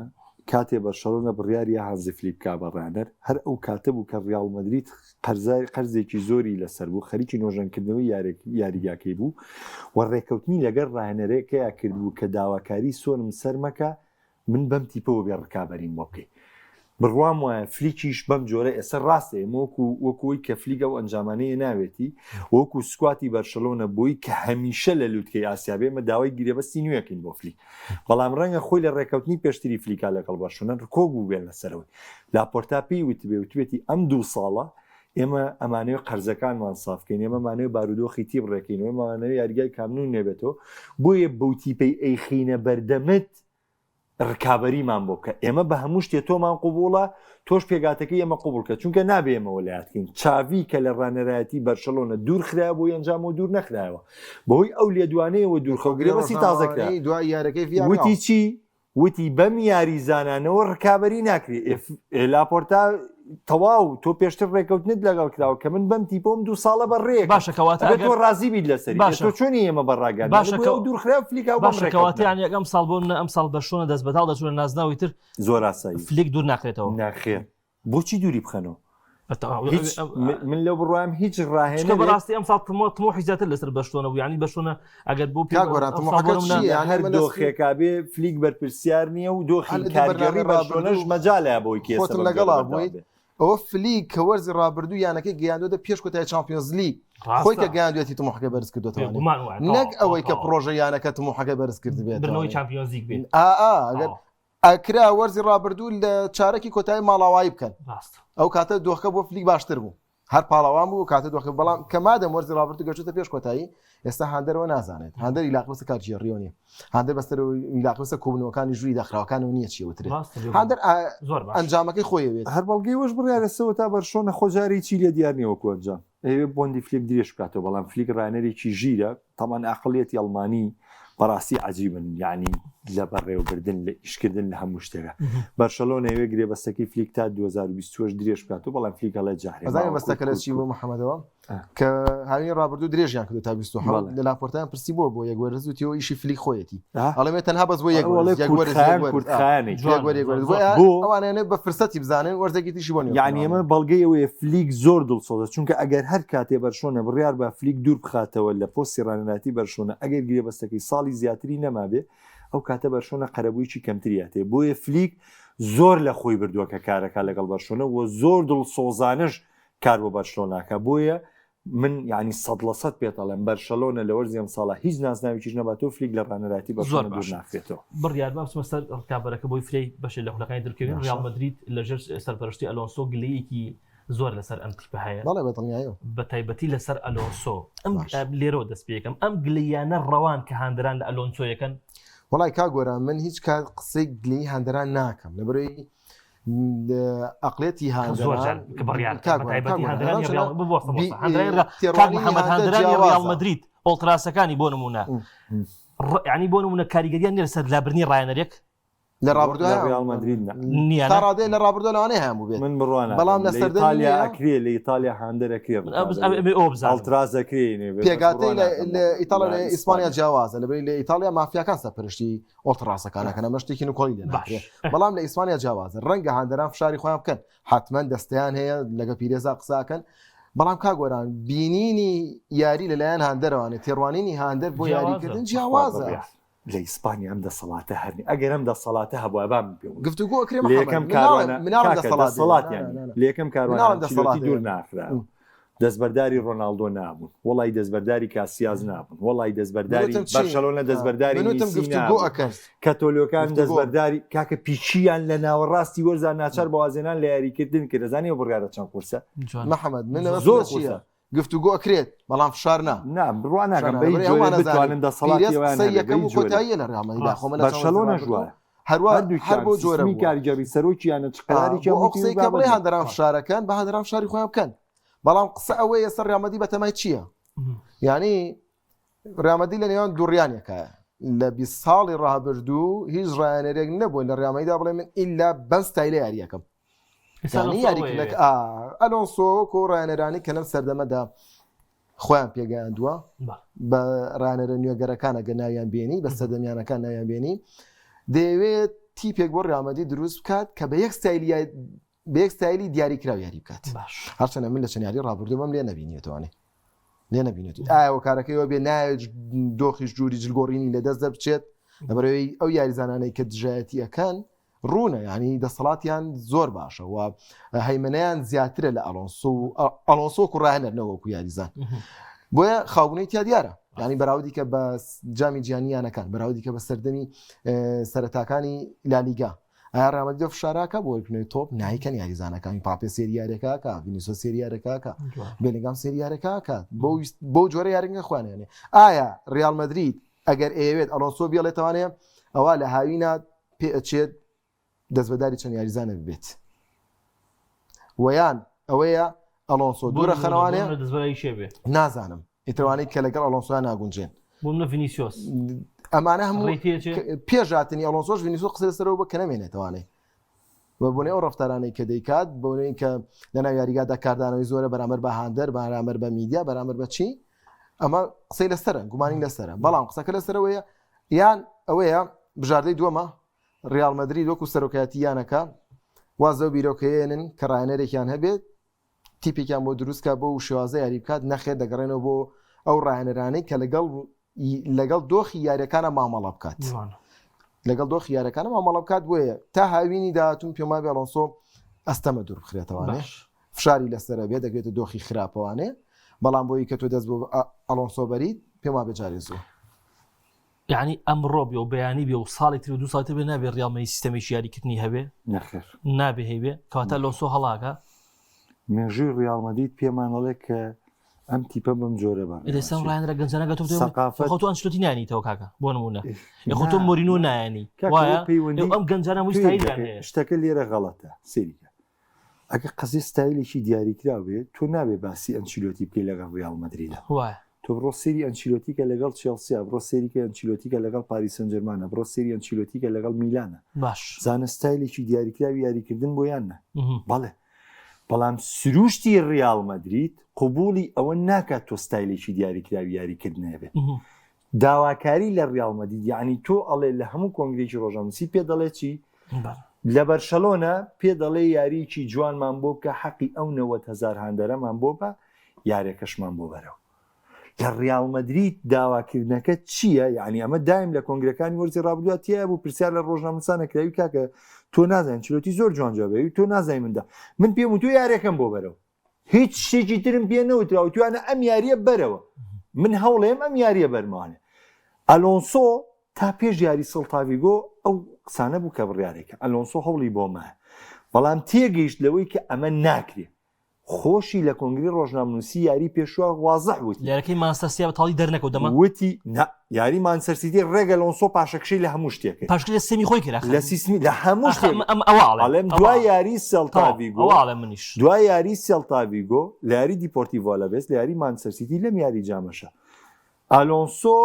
کاتێ بەرشەلۆنە بڕیاری هانزی فلیک بکا بە ڕانەر هەر ئەو کاتە بوو کە ڕیاڵ مەدرید قەرزای قەرزێکی زۆری لەسەر بوو خەریکی نۆژەنکردنەوەی یاریگاکەی بوو و ڕێکەوتنی لەگەڵ ڕاهێنەرەکەیا کردبوو کە داواکاری سۆنم سەرمەکە من بەم تیپەوە بێ ڕکابەریم بۆ بکەی. بڕوام وایە فلیکیش بەم جۆرە ئێستا ڕاستە ئێمە وەکو وەکوی کە فلیک ئەو ئەنجامانەیە ناوێتی وەکو squad ی بەرشەلۆنە بۆی کە هەمیشە لە لوتکەی ئاسیا بێ ئێمە داوای گرێبەستی نوێکەین بۆ فلیک بەڵام ڕەنگە خۆی لە ڕێکەوتنی پێشتری فلیکا لەگەڵ بەرشەلۆنە ڕکۆک بوو بێن لەسەرەوەی لاپۆرتا پێی وتبێ وتبێتی ئەم دوو ساڵە ئێمە ئەمانەوێ قەرزەکانمان سافکەین ئێمە مانەوێ بارودۆخی تیپ ڕێکەین ئێمە مانەوێ یاریگای کامنو نوێ بێتەوە بۆیە بەو تیپەی ئەیخینە بەردەمت ڕکابەریمان بۆ بکە ئێمە بە هەموو شتێ تۆمان قوبوڵە تۆش پێگاتەکەی ئێمە قوبڵکە چونکە نابێ ئێمەوە لاتکەین چاوی کە لە ڕانەرایەتی بەرشەلۆنە دوور خرا بۆ ئەنجامەوە دوور نەخرایەوە بەهۆی ئەو لێدوانەیەوە دوورخە گرێبەستی تازە کرا دوای یارەکەی وتی چی وتی بەم یاریزانانەوە ڕکابەری ناکرێ لاپۆرتا تەواو تۆ پێشتر ڕێکەوتنت لەگەڵ کراوە کە من بەم تیپۆم دوو ساڵە بە ڕێ باشە کەواتە تۆ ڕازی بیت لەسەر باشە تۆ چۆنی ئێمە بە ڕاگەن باشە کە دوور خرا فلیکا باشە کەواتە یان یەکەم ساڵ بۆ منە ئەم ساڵ بەرشۆنە دەست بەتاڵ دەچوونە نازناوی تر زۆر ئاسایی فلیک دوور ناخرێتەوە ناخێر بۆچی دووری بخەنەوە هیچ من لەو بڕوام هیچ ڕاهێنەر بەڕاستی ئەم ساڵ تمۆحی زیاتر لەسەر بەشتۆنە بوو ینی بەشۆنە ئەگەر بۆ پێ هەر دۆخێکا بێ فلیک بەرپرسیار نییە و دۆخی کارگەڕی بەشۆنەش مەجالە بۆی کێ لەگەڵا بوویت ئەوە فلیک کە وەرزی ڕابردوو یانەکەی گەیاندۆتە پێش کۆتای چامپیۆنزلیگ خۆی کە گەیاندوێتی تموحەکە بەرز کردوێتەوە نەک ئەوەی کە پرۆژە یانەکە تموحەکە بەرز کردبێت چامپیۆنزلیگ بێت ئەگەر ئەکرا وەرزی ڕابردوو لە چارەکی کۆتایی ماڵاوایی بکەن ئەو کاتە دۆخەکە بۆ فلیک باشتر بوو هەر پاڵەوان بوو کاتە دۆخە بەڵام کە مادەم وەرزی ڕابردوو گەشتە پێش کۆتایی ئێستا هاندەرەوە نازانێت هاندەر عیلاقی بەسەر کارگێڕیەوە نیە هاندەر بەسەر عیلاقی بەسەر کۆبوونەوەکانی ژووری داخراوەکان و نییە چی وترێت هاندەر ئەنجامەکەی خۆی وێت هەر بەڵگەی وەش بڕیارە سەوە تا بەرشۆنە خۆجاری چی لێ دیار نییە وەکو ئەنجام ئەیەوێ بۆندی فلیک درێژ بکاتەوە بەڵام فلیک ڕانەرێکی ژیرە تەمان ئەقڵیەتی ئەڵمانی بەڕاستی عجیبن یعنی لە بەڕێوەبردن لە ئیشکردن لە هەموو شتێکە بەرشەلۆنە ئەیەوێ گرێبەستەکەی فلیک تا 2028 درێژ بکاتەوە بەڵام فلیک ئەڵێ جارێ ئەزانی بەستەکە لە چی بوو محەممەدەوە کە هاوینی ڕابردوو درێژیان کردو تا 27 لە لاپۆرتایان پرسی بووە بۆ یەک وەرز وتیەوە ئیشی فلیک خۆیەتی ئەڵێ تەنها بەس بۆ یەک وەرز یەک وەرز یەک وەرز یەک وەرز ئەوانەیە بە فرسەتی بزانن وەرزێکی تریشی بۆ نییە یعنی ئەمە بەڵگەی ئەوەیە فلیک زۆر دڵسۆزە چونکە ئەگەر هەر کاتێ بەرشۆنە بڕیار بە فلیک دوور بخاتەوە لە پۆستی ڕانەراتی بەرشۆنە ئەگەر گرێبەستەکەی ساڵی زیاتری نەمابێ ئەو کاتە بەرشۆنە قەرەبوویی کەمتریاتێ بۆیە فلیک زۆر لە خۆی بردووە کە کارەکە لەگەڵ بەرشۆنە و زۆر دڵسۆزانش کار بۆ بەرشلۆناکە بۆیە من یعنی سەد لە سەد پێت ئەڵێم بەرشەلۆنە لە وەرزی ئەمساڵا هیچ نازناوێکیش نەباتەوە فلیک لە ڕانەراتی زۆر بەرشەلۆنە دوور باش ناخرێتەوە. بڕیار با بچمە سەر ڕکابەرەکە بۆی فرەی بەشێ لە خولەکانی درکەوین باشە. ڕیاڵ مەدرید لەژێر سەرپەرشتی ئەلۆنسۆ گلەیەکی زۆر لەسەر ئەم تیپە هەیە بەڵێ بە دڵنیایەوە. بە تایبەتی لەسەر ئەلۆنسۆ ئەم باش. لێرەوە دەست پێکەم ئەم گلەیانە ڕەوان کە هاندەران لە ئەلۆنسۆ یەکەن؟ وەڵای کاک گۆران من هیچ کات قسەی گلەیی هاندەران ناکەم لەبەرئەوەی ئەقلێتی هاندەران مدرید ئۆڵتراسەکانی بۆ نمونە ینی بۆ نمونە کاریگەریان نیە سەر لابرنی ڕایەنەرێک لە ڕابردوو ڕیال مەدرید نییە تا ڕادەیە لە ڕابردوو لەوانەیە هەبوو بێت من بڕوانە بەڵام لە ئیتالیا ئەکرێ لە ئیتالیا هاندەر ئەکرێ ئەڵتراز ئەکرێ پێگاتەی لە ئیتاڵیا لە ئیسپانیا جیاوازە لەبەری لە ئیتالیا مافیاکان سەرپەرشتی ئۆڵتراسەکان ئەکەن ئەمە شتێکی نکۆڵی لێ ناکرێت بەڵام لە ئیسپانیا جیاوازە ڕەنگە هاندەران فشاری خۆیان بکەن حتمما دەستیان هەیە لەگە پیرێزا قساکەن بەڵام کاگۆران بینینی یاری لەلایەن هاندەرەوانێ تێڕوانینی هاندەر بۆ یاریکردن جیاوازە لە ئیسپانیا ئەم دەسەڵاتە هەرنی ئەگەر ئەم دەسەڵاتە هەبووە بام پێ گفتوگۆ ئەکرێ لە یەکەم کاروانە دەسەڵاتیان لە یەکەم کاروانە دەسەڵاتی دوور ناخرا دەستبەرداری ڕۆناڵدۆ نابوون وەڵی دەستبەرداری کاسیاز نابوون وەڵی دەستبەرداری بەرشەلۆنە دەستبەرداری کەتۆلۆکان دەستبەرداری کاکە پیچیان لە ناوەڕاستی وەرزا ناچار بەوازێنان لە یاریکردن کرد دەزانی ئەو بڕیارە چەند قورسە محەممەد من زۆر قورسە گفتوگۆ ئەکرێت بەڵام فشار نا نا بڕوا ناکەم بە هیچ جۆرێک بتوانن دەسەڵاتی ئەویان قسەی هەبێ، بە یەکەم و هیچ جۆرێک. کۆتاییە لە ڕیاڵ مەدریدا خۆ من لە چەند وەرزی بەرشەلۆنەش ڕابردوو وایە هەروا هەر هەردووکیان بەو جۆرە سیستمی بووە کارگێڕی سەرۆکیانە چ آه، قەرارێکیان بۆ ئەو وتی قسەی کە بڵێ هاندەران فشارەکەن بە هاندەران فشاری خۆیان بکەن بەڵام قسە ئەوەیە ئێستا ڕیاڵ مەدرید بەتەمای چییە یعنی ڕیاڵ مەدرید لە نێوان دووڕیانێکایە. لە 20 ساڵی ڕابردوو هیچ ڕایەنەرێک نەبووە لە ڕیامەیدا بڵێ من ئیلا بەم ستایلە یاریەکەم ئەلۆنسۆ وەکو ڕایەنەرانی کە لەم سەردەمەدا خۆیان پێگەیاندووە بە ڕانەرە نوێگەرەکان ئەگەر ناویان بێنی بە سەردەمیانەکان ناویان بێنی دەیەوێت تیپێک بۆ ڕیامەدی دروست بکات کە بە یەک ستایلی بە یەک ستایلی دیاریکراو یاری بکات باش هەرچەنە من لە چەند یاری ڕابردوومم لێ نەبینیێتوانێ لێ نەبینێت ئایا وەکارەکەیەوە بێ نایەت دۆخیش جووری جلگۆڕینی لەدەست دەربچێت لەبەرەوەی ئەو یاریزانانەی کە دژایەتی ئەکەن ڕوونە یانی دەسەڵاتیان زۆر باشە و هەیمنەیان زیاترە لە ئەلۆنسۆ و ئەلۆنسۆ وەکو ڕاهێنەر نەوەکو یاریزان بۆیە خاوبوونەی تیا دیارە ینی بەراوردی کە بە جامی جیهانیانەکان بەراوردی کە بە سەردەمی سەرەتاکانی لالیگا ئایا ڕامەدیدۆ فشاراکە بۆ وەرگرتنەوەی تۆپ نایکەن یاریزانەکانی پاپێ سێری یاریەکەکە ڤینیسۆ سێری یاریەکەکە بێلینگام سێری یاریەکەکە بۆ جۆرە یاریگە خوانێنێ ئایا ریال مەدرید ئەگەر ئەیەوێت ئەلۆنسۆ بێڵێتەوانێ ئەوا لە هاوینا پێ ئەچێت دەستبەداری چەند یاریزانێک ببێت ویان ئەوەیە ئەلۆنسۆ دوورە خەنەوانێ نازانم ئیتروانەی کە لەگەڵ ئەلۆنسۆیان ناگونجێن ڤینیسیۆس ئەمانە هەموو پێشاتنی ئەلۆنسۆش ڤینیسۆ قسە لەسەرەوە بە کە نەمێنێتەوانێ و بۆنەی ئەو ڕفتارانەی کە دەیکات بۆنەی کە لەناو یاریگادا کاردانەوەی زۆرە بەرامبەر بە هاندەر بەرامبەر بە میدیا بەرامبەر بە چی ئەمە قسەی لەسەرە گومانی لەسەرە بەڵام قسەکە لەسەرەوەیە یان ئەوەیە بژاردەی دووەمە ڕیاڵ مەدرید وەکو سەرۆکایەتی یانەکە واز لەو بیرۆکەیەنن کە ڕاهێنەرێکیان هەبێت تیپێکیان بۆ دروستکە بۆ و شێوازە یاری بکات نەخێر دەگەڕێنەوە بۆ ئەو ڕاهێنەرانەی کە لەگەڵ لەگەڵ دۆخی یاریەکانە مامەڵە بکات لەگەڵ دۆخی یارەکانە مامەڵە بکات بۆیە تا هاوینی داهاتوم پێم وابێ ئەڵۆنسۆ ئەستەمە دوور بخرێتەوانێ فشاری لەسەرە بێ دەکرێتە دۆخی خراپەوانێ بەڵام بۆی کە تۆ دەست بۆ ئەڵۆنسۆ بەریت پێم وابێ جارێ زوو. یعنی ئەمڕۆ بێ و بەیانی بێ و ساڵی تر و دو ساڵی تر بێ نابێ ڕیاڵ مەدرید سیستەمێکی یاریکردنی هەبێ نەخێر نابێ هەیبێ کەواتە لۆنسۆ هەڵاکە مێژووی ڕیاڵ مەدرید پێمان ئەڵێ کە ئەم تیپە بەم جۆرە بە ئێستا ڕایەنەرە گەنجانە گەتۆ سەقافەت خۆ تۆ ئەنچلۆتی نایەنیتەوە کاکە بۆ نمونە خۆ تۆ مۆرینۆ نایەنی وایە پەیوەندی ئەم گەنجانە هەمووی ستایلیان هەیە شتەکە لێرە غەڵەتە سەیریکە ئەگە قەزیە ستایلێکی دیاریکراو بێت تۆ نابێ باسی ئەنچیلۆتی بکەی لەگەڵ ڕیاڵ مەدریدا وایە تۆ بڕۆ سەیری ئەنچیلۆتیکە لەگەڵ چێڵسیا بڕۆ سەیریکە ئەنچیلۆتیکە لەگەڵ پاریس سانجێرمانە بڕۆ سەیری ئەنچیلۆتیکە لەگەڵ میلانە باش زانە ستایلێکی دیاریکراوی یاریکردن بۆ یان نا بەڵێ بەڵام سروشتی ڕیاڵ مەدرید قبوڵی ئەوە ناکات تۆ ستایلێکی دیاریکراوی یاریکردن هەبێت داواکاری لە ڕیاڵ مەدرید یعنی تۆ ئەڵێ لە هەموو کۆنگرێکی ڕۆژنامەنووسی پێ دەڵێ چی لە بەرشەلۆنە پێ دەڵێ یاریکی جوانمان بۆ بکە حەقی ئەو 90 هزار هاندەرەمان بۆ بە یارەکەشمان بۆ بەرەوە لە ڕیاڵ مەدرید داواکردنەکە چییە یعنی ئەمە دایم لە کۆنگرەکانی وەرزی ڕابردووە تیا بوو پرسیار لە ڕۆژنامەنووسانە کراوی کاکە تۆ نازانین چلۆتی زۆر جوان جوابەوی تۆ نازانی مندا من پێم و تۆ یارەکەم بۆ بەرەوە هیچ شتێکی ترم پێ نەوترا وتویانە ئەم یاریە بەرەوە من هەوڵێم ئەم یاریە بەرمانە ئەلۆنسۆ تا پێش یاری سڵتاڤیگۆ ئەو قسانە بوو کە بڕیارێکە ئەلۆنسۆ هەوڵی بۆمە بەڵام تێگەیشت لەوەی کە ئەمە ناکرێ خۆشی لە کۆنگری ڕۆژنامەنووسی یاری پێشوە وازح وتی یارەکەی مانچستەر سیتی بە تاڵی دەرنەکەوت دەمە وتی نا یاری مانچستەر سیتی ڕێگە لۆنسۆ پاشەکشەی لە هەموو شتێک کرد پاشەکشەی لە سیستمی خۆی کرد لە سیستمی لە هەموو شتێک ئەم ئەوە ئەڵێم ئەڵێم دوای یاری سێلتا ڤیگۆ ئەوە ئەڵێم منیش دوای یاری سێلتا ڤیگۆ لە یاری دیپۆرتیڤۆ ئەلەڤێس لە یاری مانچستەر سیتی لەم یاری جامەشە ئالۆنسۆ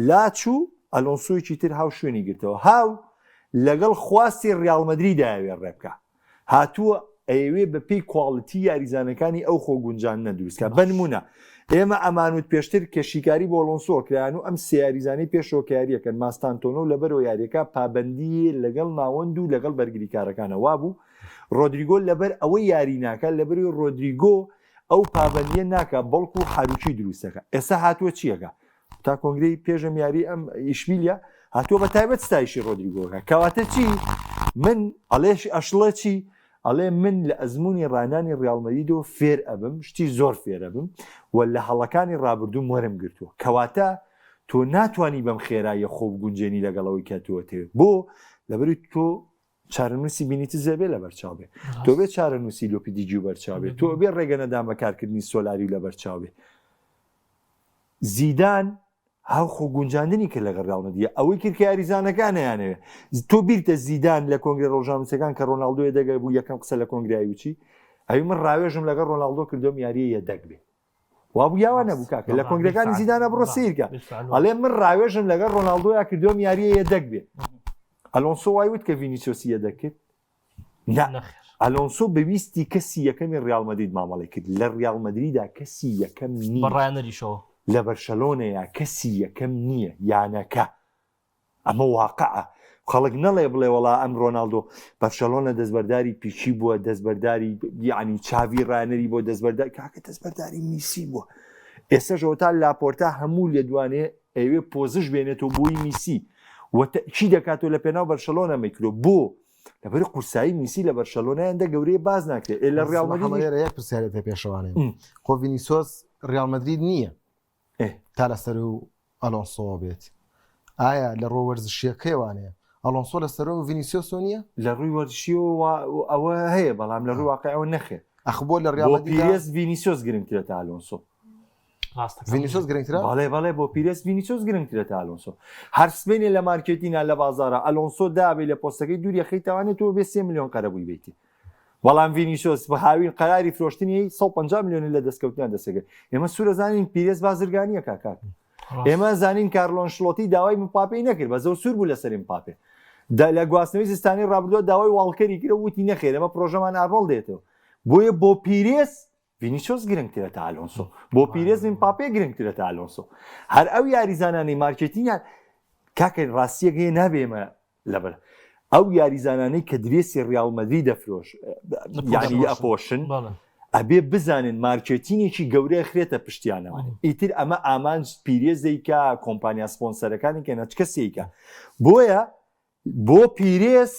لاچوو ئەلۆنسۆیەکی تر هاو شوێنی گرتەوە هاو لەگەڵ خواستی ڕیاڵ مەدریدا ئەوێ ڕێبکا هاتووە ئەیەوێ بە پێی quality یاریزانەکانی ئەو خۆ گونجاندنە دروست کا بەنمونە ئێمە ئەمانوت پێشتر کە شیکاری بۆ ئەلۆنسۆ کرایان و ئەم سێ یاریزانەی پێشەوە کە یاریەکەن ماستانتۆنۆ لەبەرەوە یاریەکە پابەندی لەگەڵ ناوەند و لەگەڵ بەرگریکارەکانە وابوو ڕۆدریگۆ لەبەر ئەوەی یاری ناکە لەبەری ڕۆدریگۆ ئەو پابەندیە ناکە بەڵکو حاروکی دروستەکە ئێستا هاتووە چیەکە تا کۆنگرەی پێشم یاری ئەم ئیشبیلیا هاتووە بە تایبەت ستایشی ڕۆدریگۆکە کەواتە چی من ئەڵێش ئەشڵێ چی ئەڵێ من لە ئەزمموی ڕانانی ڕیاڵ مەدریدەوە فێر ئەبم شتی زۆر فێرەبم و لە هەڵەکانی ڕابردووم وەرم گرتووە کەواتە تۆ ناتانی بەم خێراییە خۆ بگونجێنی لەگەڵەوەی کە تۆ تێ بۆ لەبەری تۆ چارەنووسی بینیتز ئەبێ لەبەرچاو بێ تۆ بێ چارەنووسی لۆپیدیگی و بەرچاو بێ تۆ بێ ڕێگە نەدان بە کارکردنی سۆلاری و لەبەرچاو بێ زیدان هاو خۆ گونجاندنی کرد لەگەڵ ریال مەدرید ئەوەی کرد کە یاریزانەکان نەیانەوێ تۆ بیرتە زیدان لە کۆنگرە ڕۆژنامەنووسەکان کە ڕۆناڵدۆ یەدەگە بوو یەکەم قسە لە کۆنگرای وچی ئەوی من ڕاوێژم لەگەڵ ڕۆناڵدۆ کردم یاریە یەدەگ بێ. وابوو یاوا نەبوو کاکە لە کۆنگرەکانی زیدانە بڕۆ سیرکە ئەڵێ من ڕاوێژم لەگەڵ ڕۆناڵدۆیا کردوم یاریە یەدەک بێ ئەلۆنسۆ وای وت کە ڤینیسیۆسی یەدەک کرد نا ئەلۆنسۆ بەویستی کەسی یەکەمی ڕیاڵ مەدرید مامەڵەی کرد لە ڕیاڵ مەدریدا کەسی یەکەم نییە بەڕایانەریشەوە لە بەرشەلۆنەیە کەسی یەکەم نییە یانەکە ئەمە واقعە خەڵک نەڵێ بڵێ وەڵا ئەم ڕۆناڵدۆ بەرشەلۆنە دەستبەرداری پیکی بووە دەستبەرداری یعنی چاوی ڕانەری بۆ دەستبەردار کاکە دەستبەرداری میسی بووە ئێستاش تا لاپۆرتا هەموو لێدوانێ ئەوێ پۆزش بێنێتەوە بۆی میسی و تەئکید دەکاتەوە لە پێناو بەرشەلۆنە مەیکرۆ بۆ لەبەر قورسایی میسی لە بەرشەلۆنە هێندە گەورەیە باس ناکرێت ئێ لە ڕیاڵ مەدریدیش محەمەد یەک پرسیارێت هەیە پێشەوانێ خۆ ڤینیسۆس ڕیاڵ مەدرید نییە تا لەسەر و ئەلۆنسۆوە بێت ئایا لە ڕووە وەرزشیەکەیوانەیە ئەلۆنسۆ لە سەرۆ ڤینیسیۆسۆ نییە؟ لە ڕووی وەرزشیەوە ئەوە هەیە بەڵام لە ڕووی واقعەوە نەخێر ئەخ بۆ لە ڕیاڵ بۆ پیرێز ڤینیسیۆس گرنگترە تا ئەلۆنسۆ. ڤینیسیۆس گرنگترە؟ بەڵێ بەڵێ بۆ پیرێز ڤینیسیۆس گرنگترە تا ئەلۆنسۆ. هەر سبەینێ لە مارکێتینا لە بازاڕا ئەلۆنسۆ دابێ لە پۆستەکەی دوور یەخەی تاوانێت تۆ بێ سێ ملیۆن قەرەبووی بیتی. بەڵام ڤینیسیۆس بە هاوین قەراری فرۆشتنی 150 ملیۆنی لە دەستکەوتنیان دەستەکرد. ئێمە سوورە زانین پیرێز بازرگانییە کاکاک. ئێمە زانین کارلۆ ئەنشلۆتی داوای مپاپێی نەکرد بە زۆر سوور بوو لەسەر مپاپێ. لە گواستنەوەی زستانی ڕابردووە داوای واڵکەری کرد و وتی نەخێر ئێمە پرۆژەمان ئارنۆڵد دێتەوە. بۆیە بۆ پیرێز ڤینیسیۆس گرنگترە تا ئەلۆنسۆ بۆ پیرێز مپاپێ گرنگترە تا ئەلۆنسۆ هەر ئەو یاریزانانەی مارکێتینیان کاکە ڕاستیەک هەیە نابێ ئێمە لەبەر ئەو یاریزانانەی کە درێسی ڕیاڵ مەدرید دەفرۆش یعنی ئەپۆشن ئەبێ بزانن مارکێتینێکی گەورە خرێتە پشتیانەوە ئیتر ئەمە ئامانج پیرێزێکە کۆمپانیا سپۆنسەرەکانی کە نەچ کەسێکە بۆیە بۆ پیرێز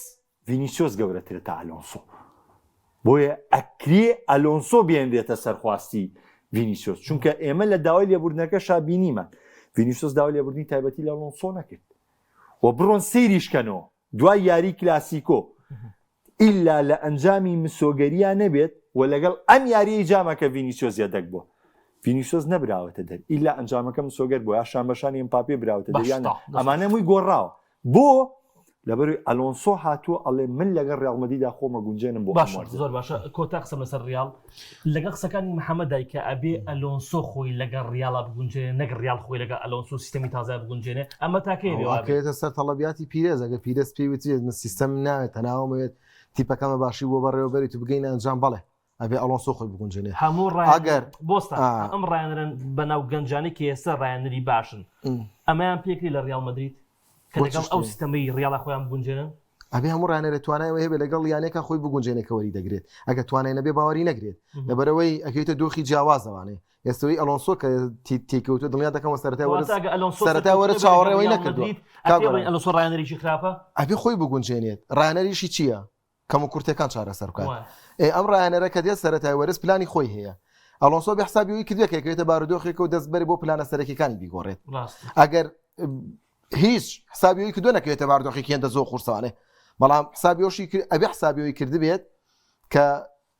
ڤینیسیۆس گەورەترە تا ئەلۆنسۆ بۆیە ئەکرێ ئەلۆنسۆ بێنرێتە سەرخواستی ڤینیسیۆس چونکە ئێمە لە داوای لێبوردنەکەشا بینیمان ڤینیسیۆس داوای لێبوردنی تایبەتی لە ئەلۆنسۆ نەکرد و بڕۆن سەیریش کەنەوە دوای یاری کلاسیکۆ ئیلا لە ئەنجامی مسۆگەریا نەبێت و لەگەڵ ئەم یاریەی جامەکە ڤینیسیۆس یەدەک بووە ڤینیسیۆس نەبراوەتە دەر ئیلا ئەنجامەکە مسۆگەر بووە یا شانبەشانی ئێمپاپێ براوەتە دەر یان ئەمانە مووی گۆڕاوە بۆ؟ لەبەروی ئەلۆنسۆ هاتووە ئەڵێ من لەگەڵ ڕیاڵ مەدریدا خۆمە گونجێنم بۆ ئەم باشە وەرزە. زۆر باشە کۆتا قسەم لەسەر ڕیاڵ لەگەڵ قسەکانی محەممەد دای کە ئەبێ ئەلۆنسۆ خۆی لەگەڵ ڕیاڵا بگونجێنێ نەک ڕیاڵ خۆی لەگەڵ ئەلۆنسۆ سیستەمی تازە بگونجێنێ ئەمە تاکەیە بێ وابێ؟ ئەکەوێتە سەر تەڵەبیاتی پیرێز ئەگەر پیرێز پێی وترێت من سیستەمم ناوێت تەناومەوێت تیپەکەمە باشی بۆ بەڕێوەبەریت و بگەینە ئەنجام بەڵێ ئەبێ ئەڵۆنسۆ خۆی بگونجێنێ هەموو ڕایەنەر ئەگەر بۆستا ئا. ئەم ڕایەنەرە بەناو گەنجانەی کە ئێستا ڕایەنەری باشن ئەمەیان پێکری لە ڕیاڵ مەدرید کە بۆ لەگەڵ چ ئەو شتێ؟ سیستەمەی ڕیاڵا خۆیان بگونجێنن ئەبێ هەموو ڕانەرە توانای ئەوەی هەبێ لەگەڵ یانەکە خۆی بگونجێنێ کە وەری دەگرێت ئەگەر توانای نەبێ باوەری نەگرێت لەبەرەوەی ئەکەویتە دۆخی جیاوازەوانێ ئێستەوەی ئەلۆنسۆ کە تێکەوتووە دڵنیا دەکەمەوە سەرەتای وەرز واتە ئەگەر ئەلۆنسۆ سەرەتای وەرز سەرکەوتوو نەبێ لەگەڵ چاوەڕێ ئەوەی ڕیاڵ نەکردووە مەدرید کاک ئەبێ بڵێین گۆران ئەلۆنسۆ ڕایەنەرێکی خراپە ئەبێ خۆی بگونجێنێت ڕایەنەریشی چییە کەم و کورتەکان چارەسەر بکات وایە. ئێ ئەم ڕایەنەرە کە دێت سەرەتای وەرز پلانی خۆی هەیە ئەلۆنسۆ بێ حسابی ئەوەی کردووە کە یەکەوێتە بارودۆخێکە و دەست بەرێ بۆ پلانە سەرەکیەکانی بیگۆڕێت ڕاستە ئەگەر هیچ حسابی ئەوەی کردووە نەکەوێتە بارودۆخێکی هێندە زۆر قورسانێ بەڵام حسابی ئەوشی کرد ئەبێ حسابی ئەوەی کردبێت کە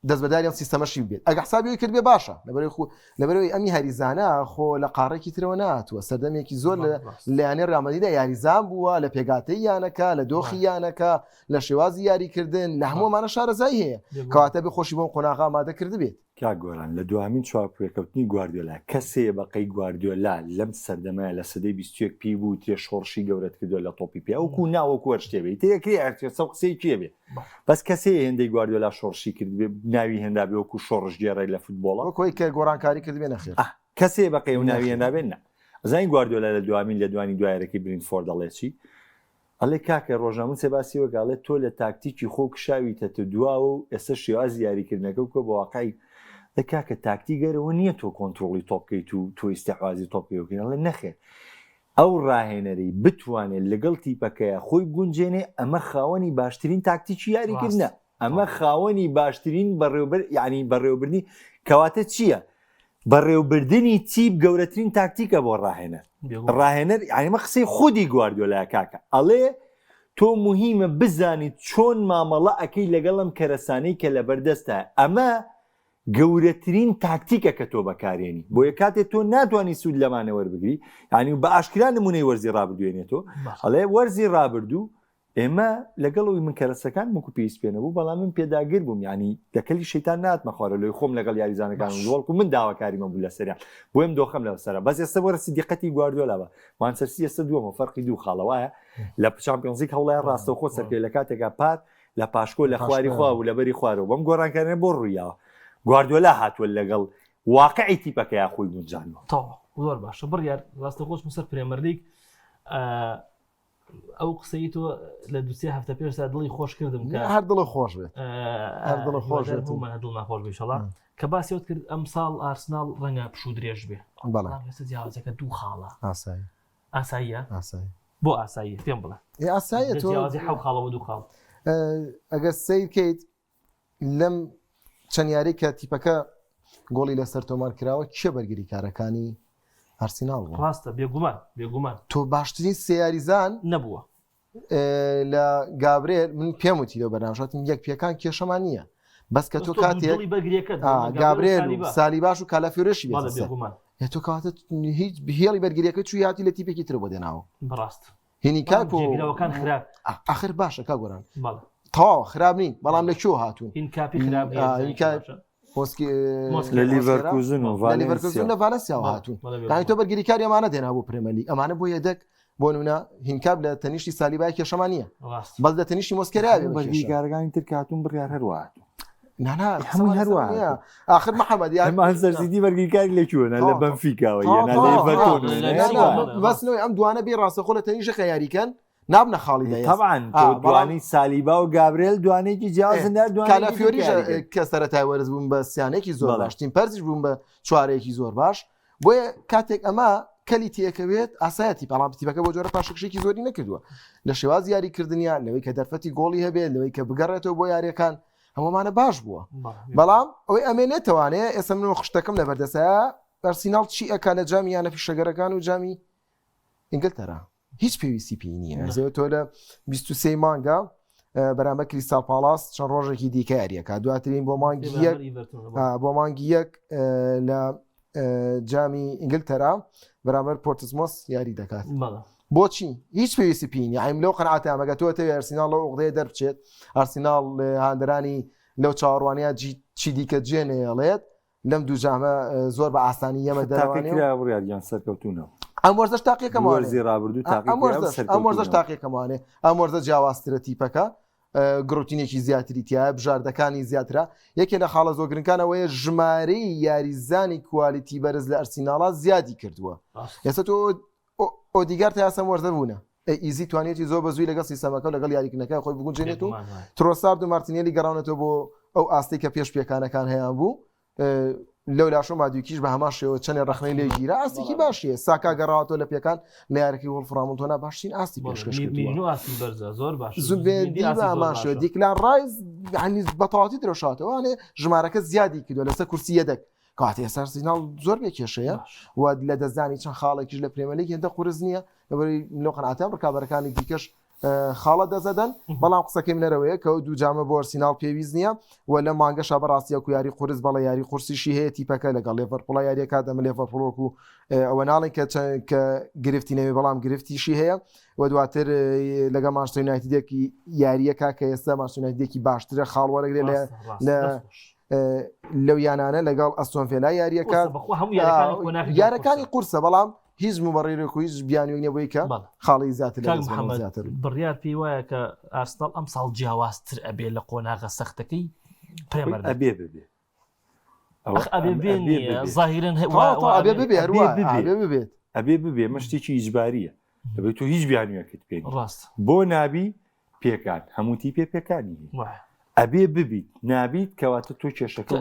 دەستبەداری ئەم سیستەمەشی بێت ئەگە حسابی ئەوەی کردبێ باشە لەبەرەوەی خۆ لەبەرەوەی ئەمی یاریزانە خۆ لە قاڕێکی ترەوە نهاتووە سەردەمێکی زۆر لە لە یانەی ڕیال مەدریدا یاریزان بووە لە پێگاتەی یانەکە لە دۆخی یانەکە لە شێوازی یاریکردن لە هەموومانە شارەزایی هەیە کەواتە بێ خۆشی بۆم قۆناغا ئامادە کردبێت. کاک گۆران لە دواهەمین چاوپێکەوتنی گواردیۆلا کەسێ بە قەی گواردیۆلا لەم سەردەمەیا لە سەدەی 21 پێی بوترێ شۆڕشی گەورەت کردوە لە تۆپی پێ ئەوکو نا وەکو هەر شتێ بێ ئیتر ئەکرێ هەر کەسە و قسەی کێ بێ بەس کەسێ هێندەی گواردیۆلا شۆڕشی کردبێ ناوی هێنرابێ وەکو شۆڕشگێڕێک لە فوتبۆڵا وەک ئەوەی کە گۆڕانکاری کردبێ نەخێر. ئاه کەسێ بە قەی ئەو ناوی نەخێر. هێنرابێ نا ئەزانی گواردیۆلا لە دواهەمین لێدوانی دوایەرەکەی برینتفۆرد ئەڵێ چی ئەڵێ کاکە ڕۆژنامەنوسێ باسی وەک ئەڵێ تۆ لە تاکتیکی خۆو کشاویتەتە دواوە و ئێستا شێوازی یاریکردنەکە بکە بە واقعی ئەڵێ کاکە تاکتیک گەرەوە نییە تۆ کۆنترۆڵی تۆپ بکەیت و تۆ ئیستحوازی تۆپ بکەی وەکین ئەڵێ نەخێر ئەو ڕاهێنەرەی بتوانێت لەگەڵ تیپەکەیا خۆی بگونجێنێ ئەمە خاوەنی باشترین تاکتیکی یاریکردنە ئەمە خاوەنی باشترین بەڕێوبەر یعنی بەڕێوەبردنی کەواتە چییە؟ بەڕێوبردنی تیپ گەورەترین تاکتیکە بۆ ڕاهێنەر ڕاهێنەر یعنی مە قسەی خودی گواردیۆلایە کاکە ئەڵێ تۆ مهمە بزانیت چۆن مامەڵە ئەەکەی لەگەڵم کەرەسانەی کە لەبەردەستە ئەمە گەورەترین تاکتیکە کە تۆ بەکارێنی بۆیە کاتێ تۆ ناتوانانی سوود لەمانە وەربگری یعنی بە ئاشکرا نمونەی وەرزی ڕابردوێنێتەوە ئەڵێ وەرزی ڕابردوو ئێمە لەگەڵ ئەوی من کەرەسەکان وەکو پێویست پێ نەبوو بەڵام من پێداگر بووم یعنی دەکەلی شەیتان ناتمە خوارە لۆی خۆم لەگەڵ یاریزانەکان و وەڵکو من داواکاری من بوو لەسەریان بۆیم دۆخەم لە سەرە بەس ئێستا وەرە دیقەتی گواردیۆلا بە مانچستەر ئێستا دووەمە فەرقی دوو خاڵە وایە لە چامپیۆنزلیگ هەوڵای ڕاستەوخۆ سەرکەوێت لە کاتێکا پار لە پاشکۆ لە خواری خوا و لەبەری خوارەوە بەم گۆڕانکاریانە بۆ ڕوویاوە گواردیۆلا هاتووە لەگەڵ واقعی تیپەکەیا خۆی گونجاندوە. تەواو زۆر باشە بڕیار ڕاستەوخۆ چمە سەر پرێمەرلیگ ئەو قسەی تۆ لە دوسێ هەفتە پێشدا دڵی خۆش کردم کە هەر دڵە خۆش بێت هەر دڵە خۆش بێت دڵمان خۆش بێشەڵا کە باسیوت کرد ئەم ساڵ ئارسناڵ ڕەنگە پشوو درێژ بێ بەڵام ئێستا جیاوازەکە دوو خاڵە ئاسایی ئاساییە ئاسایی بۆ ئاساییە پێم بڵێ ئاساییە تۆ جیاوازی حەو خاڵەوە دوو خاڵ ئەگەر سەیر کەیت لەم چەند یاری کە تیپەکە گۆڵی لەسەر تۆمار کراوە کێ بەرگری کارەکانی ئارسیناڵ بوو ڕاستە بێگومان بێگومان تۆ باشترین سێ یاریزان نەبووە لە گابرێل من پێم وتی لەو بەرنامەشاتم یەک پێکان کێشەمان نییە بەس کە تۆ کاتێک گابرێل و سالیباش و کالافیۆرشی بێگومان تۆ کاتە هیچ هێڵی بەرگریەکە چویاتی لە تیپێکی تر بۆ دێناوە بەڕاست هینی کاک و جێگرەوەکان خراپ ئاخر باشە کا گۆران تەواو خراپ نین بەڵام لە کوێ هاتوون هینکاپی خراپ لە لیڤەرکوزن و لیڤەرکوزن لە ڤالنسیاوە هاتوون یانی تۆ بەرگریکاری ئەمانە دێنا بۆ پرێمەرلیگ ئەمانە بۆ یەدەک بۆ نمونە هینکاپ لە تەنیشتی سالیبای کێشەمان نییە بەس لە تەنیشتی مۆسکێرا بەرگریکارەکانی تر کاتون بڕیار هەروە نانا هەمووی هەروە آخر محەممەد مانچستەر سیتی بەرگریکاری لە کوێنە لە بەنفیکاوە بەس لەوەی ئەم دوانە بێ ڕاستەخۆ لە تەنیشەکە یاریکەن نابنە خاڵی بەهێز طبعا دوانەی سالیبا و گابرێل دوانێکی جیاوازن کالافیۆریش کە سەرەتای وەرز بوون بە سیانێکی زۆر باش تیم پەرزیش بوون بە چوارەیەکی زۆر باش بۆیە کاتێک ئەمە کەلی تێکەوێت ئاسایەتی بەڵام تیپەکە بۆ جۆرە پاشەکشێکی زۆری نەکردووە لە شێواز یاریکردنیان لەوەی کە دەرفەتی گۆڵی هەبێت لەوەی کە بگەڕێتەوە بۆ یاریەکان هەموومانە باش بووە بەڵام ئەوەی ئەمێنێتەوانەیە ئێستا من خشتەکەم لە بەردەسە ئەرسیناڵ چی ئەک لە جامی یانە پیشەگەرەکان و جامی ئینگلتەرا هیچ پێویستی پێی نییە زۆر تۆ لە 23 مانگە بەرامبەر کریستال پاڵاس چەند ڕۆژێکی دیکە یاریەکە دواترین بۆ مانگی یەک بۆ مانگی یەک لە جامی ئینگلتەرا بەرامبەر پۆرتسمۆس یاری دەکات بۆچی هیچ پێویستی پێی نیە ئەیم لەو قەناعەتە ئەمەگە تۆ تەوێ ئەرسیناڵ لەو عوقدەیە دەربچێت ئەرسیناڵ هاندەرانی لەو چاوەڕوانیە چی دیکە جێ نەیەڵێت لەم دوو جامە زۆر بە ئاسانی یەمە دەرەوانێ بڕیاریان سەرکەوتونە ئەم وەرزش تاقیەکەم وەرزی ڕابردوو ئەم وەرزش ئەم وەرزش تاقیەکەمانێ ئەم وەرزە جیاوازترە تیپەکە گڕوتینێکی زیاتری تایە بژاردەکانی زیاترە یەکێ لە خاڵە زۆر گرنگانەوەیە ژمارەی یاریزانی quality بەرز لە ئەرسیناڵا زیادی کردووە ئێستا تۆ ئۆدیگار تا ئێستا وەرزە بوونە ئیزی توانێتی زۆر بە زووی لەگەڵ سیستەمەکە و لەگەڵ یاریکردنەکە خۆی بگونجێنێت و ترۆسارد و مارتینێلی گەڕاونەتەوە بۆ ئەو ئاستی کە پێش پێکانەکان هەیان بوو لەو لاشۆ مادویکیش بە هەمان شێوە چەندێ ڕخنەی لێ گیرا ئاستێکی باشیە ساکا گەڕاوەتەوە لە پێکان لە یاریەکەی وڵفرامڵتۆنا باشترین ئاستی پێشکەش ئاستی بەرزە زۆر باش زوبێندی بە هەمان شێوە دیکلان ڕایز یعنی بە تەواوەتی درەوشاتەوە ژمارەکە زیادی کردووە لەسەر کورسی یەدەک کاتێ ئێستا ئارسیناڵ زۆر بێ کێشەیە و لە دەستدانی چەند خاڵێکیش لە پرێمەلیگ هێندە قورس نییە لەبەری لەو قەنعاتیان ڕکابەرەکانی دیکەش خاڵە دەزەدەن بەڵام قسەکەی منەرەوەیە کە دوو جامە بۆ ئەرسیناڵ پێویست نییە و لە مانگەشا بەڕاستیە و یاری قورس بەڵێ یاری قورسیشی هەیە تیپەکە لەگەڵ لێڤەرپوڵە یاریەکە دەمە لێڤەرپوڵ وەکو ئەوە ناڵێن کە کە گرفتی نەوێ بەڵام گرفتیشی هەیە و دواتر لەگەڵ مانچستەر یونایتدێکی یاریەکە کە ئێستا مانچستەر یونایتدێکی باشترە خاڵ وەرەگرێت لە لە لەو یانانە لەگەڵ ئەستۆن ڤێلا یاریەکە یارەکانی قورسە بەڵام هیچ مبەڕێک و هیچ بیانوێک نیە بۆی کە خاڵی زیاتر زیاتر بڕیار پێی وایە کە ئارسناڵ ئەم ساڵ جیاوازتر ئەبێ لە قۆناغە سەختەکەی پرێمەر ئەبێ ببێ ئەبێ بێ ظاهرن ئەبێ ببێ ئەبێ ببێت ئەبێ ببێ مەشتێکی ئیجباریە دەبێت تۆ هیچ بیانوێکت پێ ڕاست بۆ نابی پێکان هەموو تیپێ پێکانی هەیە ئەبێ ببیت نابیت کەواتە تۆ کێشەکە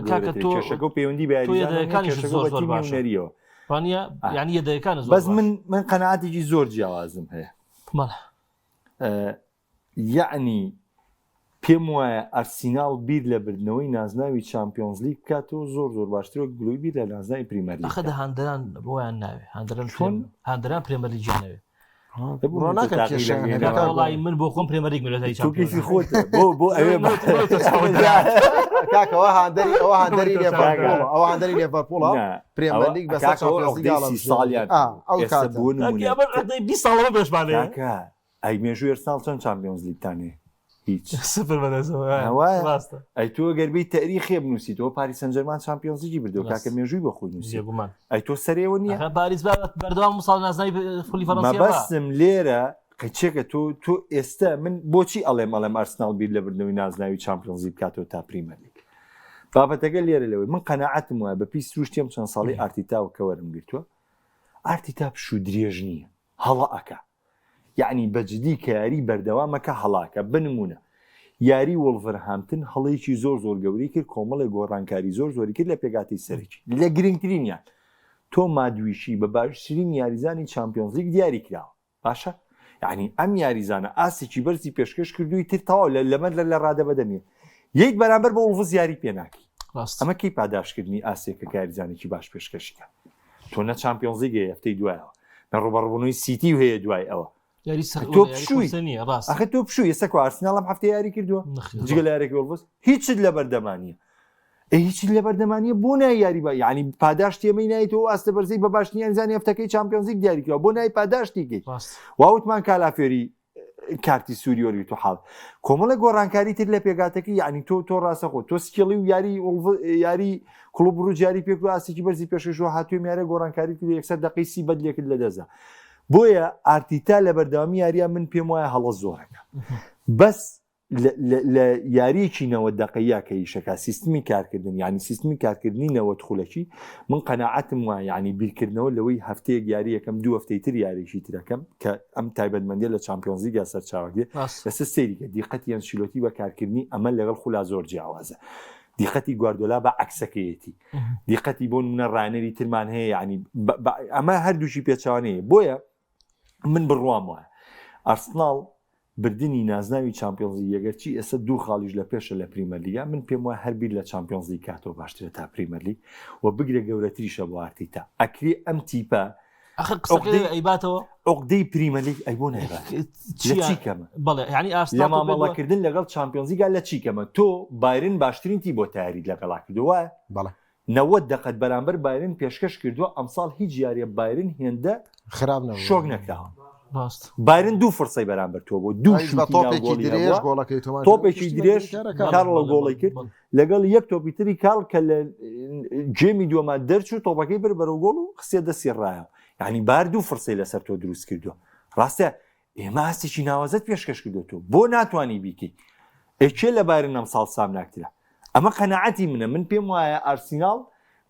کێشەکە و پەیوەندی بە یاریزانەکانی زۆر زۆر باشەریەوە یعنی یەدەکان بەس من من قەناعەتێکی زۆر جیاوازم هەیە یعنی پێم وایە ئەرسیناڵ بیر لە بردنەوەی نازناوی چامپیۆنزلیگ بکاتەوە زۆر زۆر باشترە گلۆی بیر لە نازناوی پریمەرلیگ ئەخە دە هاندەران بۆیان ناوێ هاندەران چۆن هاندەران پرێمەرلیگیان ناوێ وڵی من بۆ خۆم پرێمەریک تۆکیسی خۆت بۆ بۆ ئەوێ کاکەەوە هاندەری ئەوە هاندەری لێڤەرپوڵ ئەوە هاندەری لێڤەرپوڵە پرێمەرلیگ بەسەر ساڵیان ئەو کات بوون ساڵەوە بێشمانەیە. ئەی مێژووی ئەرسناڵ چەند چامپیۆنز لیگتان هەیە؟ هیچ. سفر بەدەستەوە وایە ڕاستە. ئەی تۆ گەر بێی تەئریخێ بنووسیتەوە پاریس سەنجەرمان چامپیۆنز لیگی بردەوە ڕاست. کاکە مێژووی بۆ خۆی نووسی. بێگومان. ئەی تۆ سەرێوە نییە؟ ئەخە پاریس با بەردەوام مساڵ نازناوی خولی فەرەنسیە با. مەبەستم لێرە قەیچێکە تۆ تۆ ئێستا من بۆچی ئەڵێم ئەڵێم ئەرسناڵ بیر لە بردنەوەی نازناوی چامپیۆنز لیگ بکاتەوە تا پریمەرلیگ. بابەتەکە لێرە لەوەی من قەناعەتم وایە بە پێی سروشتی ئەم چەند ساڵەی ئارتیتا و کە وەرم گرتووە ئارتیتا پشوو درێژ نییە هەڵە ئەکا یەعنی بە جدی کە یاری بەردەوامەکە هەڵاکە بنمونە یاری وڵڤرهامپتن هەڵەیەکی زۆر زۆر گەورەی کرد کۆمەڵێک گۆڕانکاری زۆر زۆری کرد لە پێکهاتەی سەرەکی لە گرنگترینیان تۆ مادویشی بە باشترین یاریزانی چامپیۆنزلیگ دیاری کراوە باشە یعنی ئەم یاریزانە ئاستێکی بەرزی پێشکەش کردووی تر تەواو لە لەمە لە لە ڕادەبەدە نیە یەک بەرامبەر بە وڵڤز یاری پێ ناکەی ڕاست ئەمە کەی پاداشتکردنی ئاستێکە کە یاریزانێکی باش پێشکەشی کە تۆ نە چامپیۆنزلیگ هەیە هەفتەی دوایەوە نە ڕوبەڕبوونەوەی سیتی و هەیە دوای ئەوە یاری سەخت تۆ یاری پشووی. قورسە نییە ڕاست ئەخە تۆ پشووی ئێستا کو ئارسناڵ ئەم هەفتە یاری کردووە نەخێر. جگە لە یاریەکەی وڵڤز هیچت لەبەردەما نییە ئێ هیچت لەبەردەما نییە بۆ نای یاری بە یعنی پاداشتی ئەمەی نایتەوە ئەو ئاستە بەرزەی بە باشترین یاریزانی هەفتەکەی چامپیۆنزلیگ دیاری کراوە بۆ نای پاداشتی کەی ڕاست واوتمان کالافێری کارتی سووری وەرگرت و حاڵ کۆمەڵە گۆڕانکاری تر لە پێگاتەکە یعنی تۆ تۆ ڕاستەخۆ تۆ سکیڵی و یاری یاری کڵوب بڕوج یاری پێک و ئاستێکی بەرزی پێشکەشوە هاتوێ میارە گۆڕانکاری کرد یەکسەر دقەی سی بەدلێکرد لە دەستدا بۆیە ئارتیتا لە بەردەوامی یاریە من پێم وایە هەڵە زۆرەکە بەس لە یاریەکی 90 دقەیە کە ئیشەکە سیستمی کارکردن یعنی سیستمی کارکردنی 90 خولەکی من قەناعەتم وایە یعنی بیرکردنەوە لەوەی هەفتەیەک یاری یەکەم دوو هەفتەی تر یاریی ترەکەم کە ئەم تایبەتمەندیە لە چامپیۆنزلیگا سەرچاوەگرێ ڕاست. ئێستا سەیری کە دیقەتی ئەنشیلۆتی بە کارکردنی ئەمە لەگەڵ خولا زۆر جیاوازە دیقەتی گواردۆلا بە عەکسەکەیەتی دیقەتی بۆ نمونە ڕانەری ترمان هەیە یعنی ئەمە هەردووکی پێچوانەیە بۆیە من بڕوام وایە ئەرسناڵ بردنی نازناوی چامپیۆنزلیگ ئەگەرچی ئێستا دوو خاڵیش لە پێشە لە پریمەرلیگا من پێم وایە هەر بیر لە چامپیۆنزلیگ کاتەوە باشترە تا پریمەرلیگ و بگرە گەورەتریشە بۆ ئارتیتا ئەکرێ ئەم تیپە ئەخر قسەکەی ئەیباتەوە عقدەی پریمەرلیگ ئەی بۆ نایبات لە چی کەمە بەڵێ یعنی لە ئارسناڵ مامەڵەکردن لەگەڵ چامپیۆنزلیگا لە چی کەمە تۆ بایرن باشترین تی بۆ تاریت لەگەڵا کردووە وایە بەڵێ 90 دقت بەرامبەر بایرن پێشکەش کردووە ئەمساڵ هیچ یاریە بایرن هێندە خراپ نەبوو شۆک نەکراوە ڕاست بایرن دوو فرسەی بەرامبەر تۆ بۆ دوو ئەویش بە شوتی ناو تۆپێکی گۆڵی درێژ هەبووە. گۆڵەکەی تۆمار کرد. تۆپێکی پشتی درێژ بەرگریکارەکان. کارڵ بەڵێ، گۆڵی کرد بەڵێ. لەگەڵ یەک تۆپی تری کاڵ کە لە گێمی دووەما دەرچوو تۆپەکەی بر بەرەو گۆڵ و خستە دەستی ڕایەوە یعنی بار دوو فرسەی لەسەر تۆ دروست کردووە ڕاستە ئێمە ئاستێکی ناوازەت پێشکەش کردو تۆ بۆ ناتوانی بیکەی ئێ کێ لە بایرن ئەمساڵ سامناکترە ئەمە قەناعەتی منە من پێم وایە ئارسیناڵ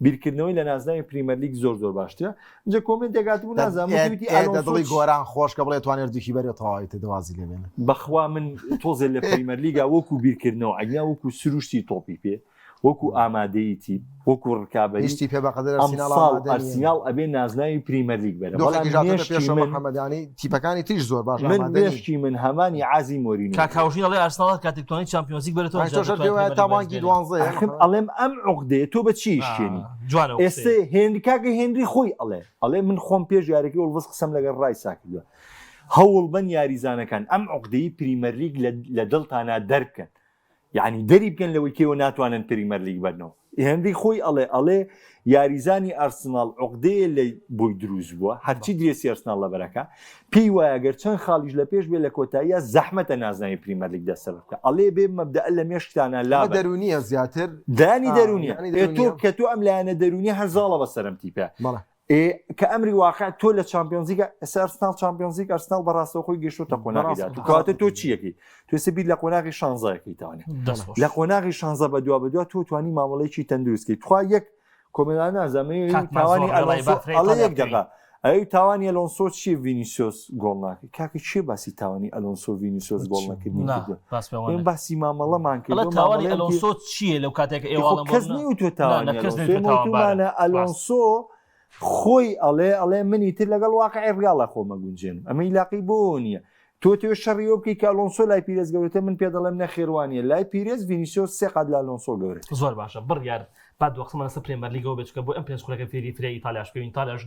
بیرکردنەوەی لە نازناوی پریمەرلیگ زۆر زۆر باشترە اینجا کۆمنتێک هاتبوو نازانم ئێ وتی ئێ ئالۆنسۆ دە دڵی چ- گۆران خۆش کە بڵێ توانێت دووکی بەرێ تەواوی تر وازی لێ بێنە بەخوا من تۆزێ لە پریمەرلیگا وەکو بیرکردنەوە ئەگینا وەکو سروشتی تۆپی پێ وەکو ئامادەیی تیپ وەکو ڕکابەری هیچ تیپێ بەقەدەر ئەرسیناڵ ئەمساڵ ئامادە نییە. ئەرسیناڵ ئەبێ نازناوی پریمەرلیگ بەرە بەڵام دۆخێکیش هاتۆتە مێشکی پێشەوە من محەممەدانی تیپەکانی تریش زۆر باش من ئامادە نین. مێشکی من هەمانی عازی مۆرینۆ کاک هاوژین ئەڵێ ئارسناڵ هەر کاتێک توانی چامپیۆنزلیگ بەرێتەوە ئەی تۆش هەر پێی وایە تا مانگی دوانزەیە ئەخم ئەڵێم ئەم عوقدەیە تۆ بە چی ئیشکێنی جوانە ئەو ئێستێ قسەیە. هێنری کاکە هێنری خۆی ئەڵێ ئەڵێ من خۆم پێش یاریەکەی وڵڤز قسەم لەگەڵ ڕایسا کردووە هەوڵ بەن یاریزانەکان ئەم عوقدەی پریمەرلیگ لە لە دڵتانا دەربکەن یعنی دەری بکەن لەوەی کێوە ناتوانن پریمەرلیگ بەرنەوە هێنری خۆی ئەڵێ ئەڵێ یاریزانی ئەرسناڵ عقدەیە لە بۆی دروست بووە هەرچی درێسی ئەرسناڵ لەبەرەکە پێی وایە گەر چەند خاڵیش لە پێش بێ لە کۆتاییە زەحمەتە نازناوی پریمەرلیگ دەستەبەر بکە ئەڵێ بێ مەبدەئ لە مێشکتانە ئەمە لابەن دەروونیە زیاتر دانی آه، دەروونیە یعنی ئێ تۆ دەروونیە. کە تۆ ئەم لایەنە دەروونیە هەر زاڵە بەسەرم تیپە بەڵێ ئێ کە ئەمری واقع تۆ لە چامپیۆنزیگە ئێستا ئەرسناڵ چامپیۆنزیگ ئەرسناڵ بە ڕاستەوخۆی گەیشتۆتە قۆناغی بەڕاست. داهاتوو کەواتە تۆ چیەکەی تۆ ئێستا بیر لە قۆناغی شانزەکەی تاوانێ دەست خۆش. لە قۆناغی شانزە بە دوا بە دوا تۆ توانی مامەڵەیەکی تەندروست کەی تخوا یەک کۆمێنت نازانم ئەوی کاتمان تاوانی زۆر ڕێڵای ئەلۆنسۆ با فرەی ئەڵێ ئیتاڵیا یەک بکەوین. دەقە ئەوی تاوانی ئەلۆنسۆ چییە ڤینیسیۆس گۆڵ ناکەی کاکە کێ باسی تاوانی ئەلۆنسۆ ڤینیسیۆس گۆڵ نەکردنی نا کردووە باس پێوە ئێمە نەکەین. باسی مامەڵەمان ئەڵێ کردووە تاوانی مامەڵەیان ئەلۆنسۆ چییە لەو کاتێک خۆ ئێوە ئەڵێن بۆ کەس منە؟ نیوتوە نا، تاوانی نا، کەس ئەلۆنسۆ نەیوتوە ئێمە تاوانبارە. وتومانە ڕاست. ئەلۆنسۆ خۆی ئەڵێ ئەڵێ منی تر لەگەڵ واقعی ڕیاڵە خۆمە گونجێنم ئەمە عیلاقەی بۆ نییە تۆ تێ شەڕی ئەوە بکەی کە ئەلۆنسۆ لای پیرێز گەورەتر من پێ دەڵێم نەخێر وانییە لای پیرێز ڤینیسیۆس سێ قات لە ئەلۆنسۆ گەورەتر. زۆر باشە بڕیار با دوا قسەمان لەسەر پرێمەرلیگەوە بێت چونکە بۆ ئەم پێنج خولەکە فێری فرەی ئیتالیاش بکەوین ئیتالیاش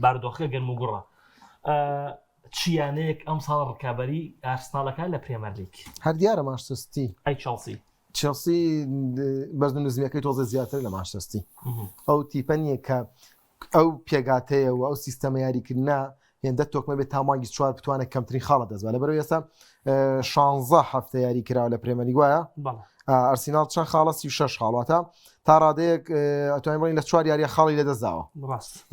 بارودۆخەکە گەرم و گوڕە چ یانەیەک ئەمساڵ ڕکابەری ئارسناڵەکە لە پرێمەرلیگ؟ هەر دیارە مانچستەر سیتی. ئەی چێڵسی؟ چێڵسی بەرز و نزمیەکەی تۆزێ زیاتر لە مانچستەر سیتی. ئەو تیپە نییە کە ئەو پێگاتەیە و ئەو سیستەمە یاریکردنە. هێندە تۆکمە بێت تا مانگی چوار بتوانێت کەمترین خاڵە دەستبا لەبەرەوە ئێستا 16 هەفتە یاری کراوە لە پرێمەلیگ وایە ئەرسیناڵ چەند خاڵە 36 خاڵاتە تا ڕادەیەک ئەتوانین بڵێین لە چوار یاریە خاڵی لەدەستداوە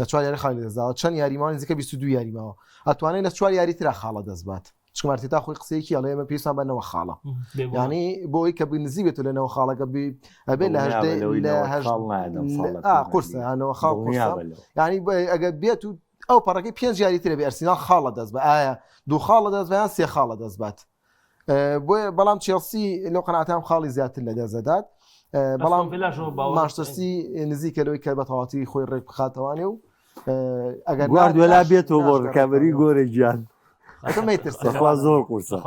لە چوار یاری خاڵی لەدەستداوە چەند یاریمان نزیکە 22 یاریماوە ئەتوانێت لە چوار یاری ترا خاڵە دەست بات چونکە ئارتێتا خۆی قسەیەکی ئەڵێ ئێمە پێویستمان بە نەوە خاڵە یانی بۆ ئەوەی کە نزیک بێت لە نەوە خاڵەکە ئەبێ لە هەژدە لە هەشت قورسە نەوە خاڵ قورسە یانی ئەگەر بێت و ئەو پەڕەکەی پێنج یاری ترە بێ ئەرسیناڵ خاڵە دەست بە ئایا دوو خاڵە دەست بە یان سێ خاڵە دەست بات بۆیە بەڵام چێڵسی لەو قەناتام خاڵی زیاتر لە دەست دەدات بەڵام ماشتەسی نزیکە لەوەی کە بە تەواتی خۆی ڕێک بخاتەوانێ و ئەگەر گواردیۆلا بێتەوە بۆ ڕکابەری گۆرە گیان بەخوا زۆر قورسە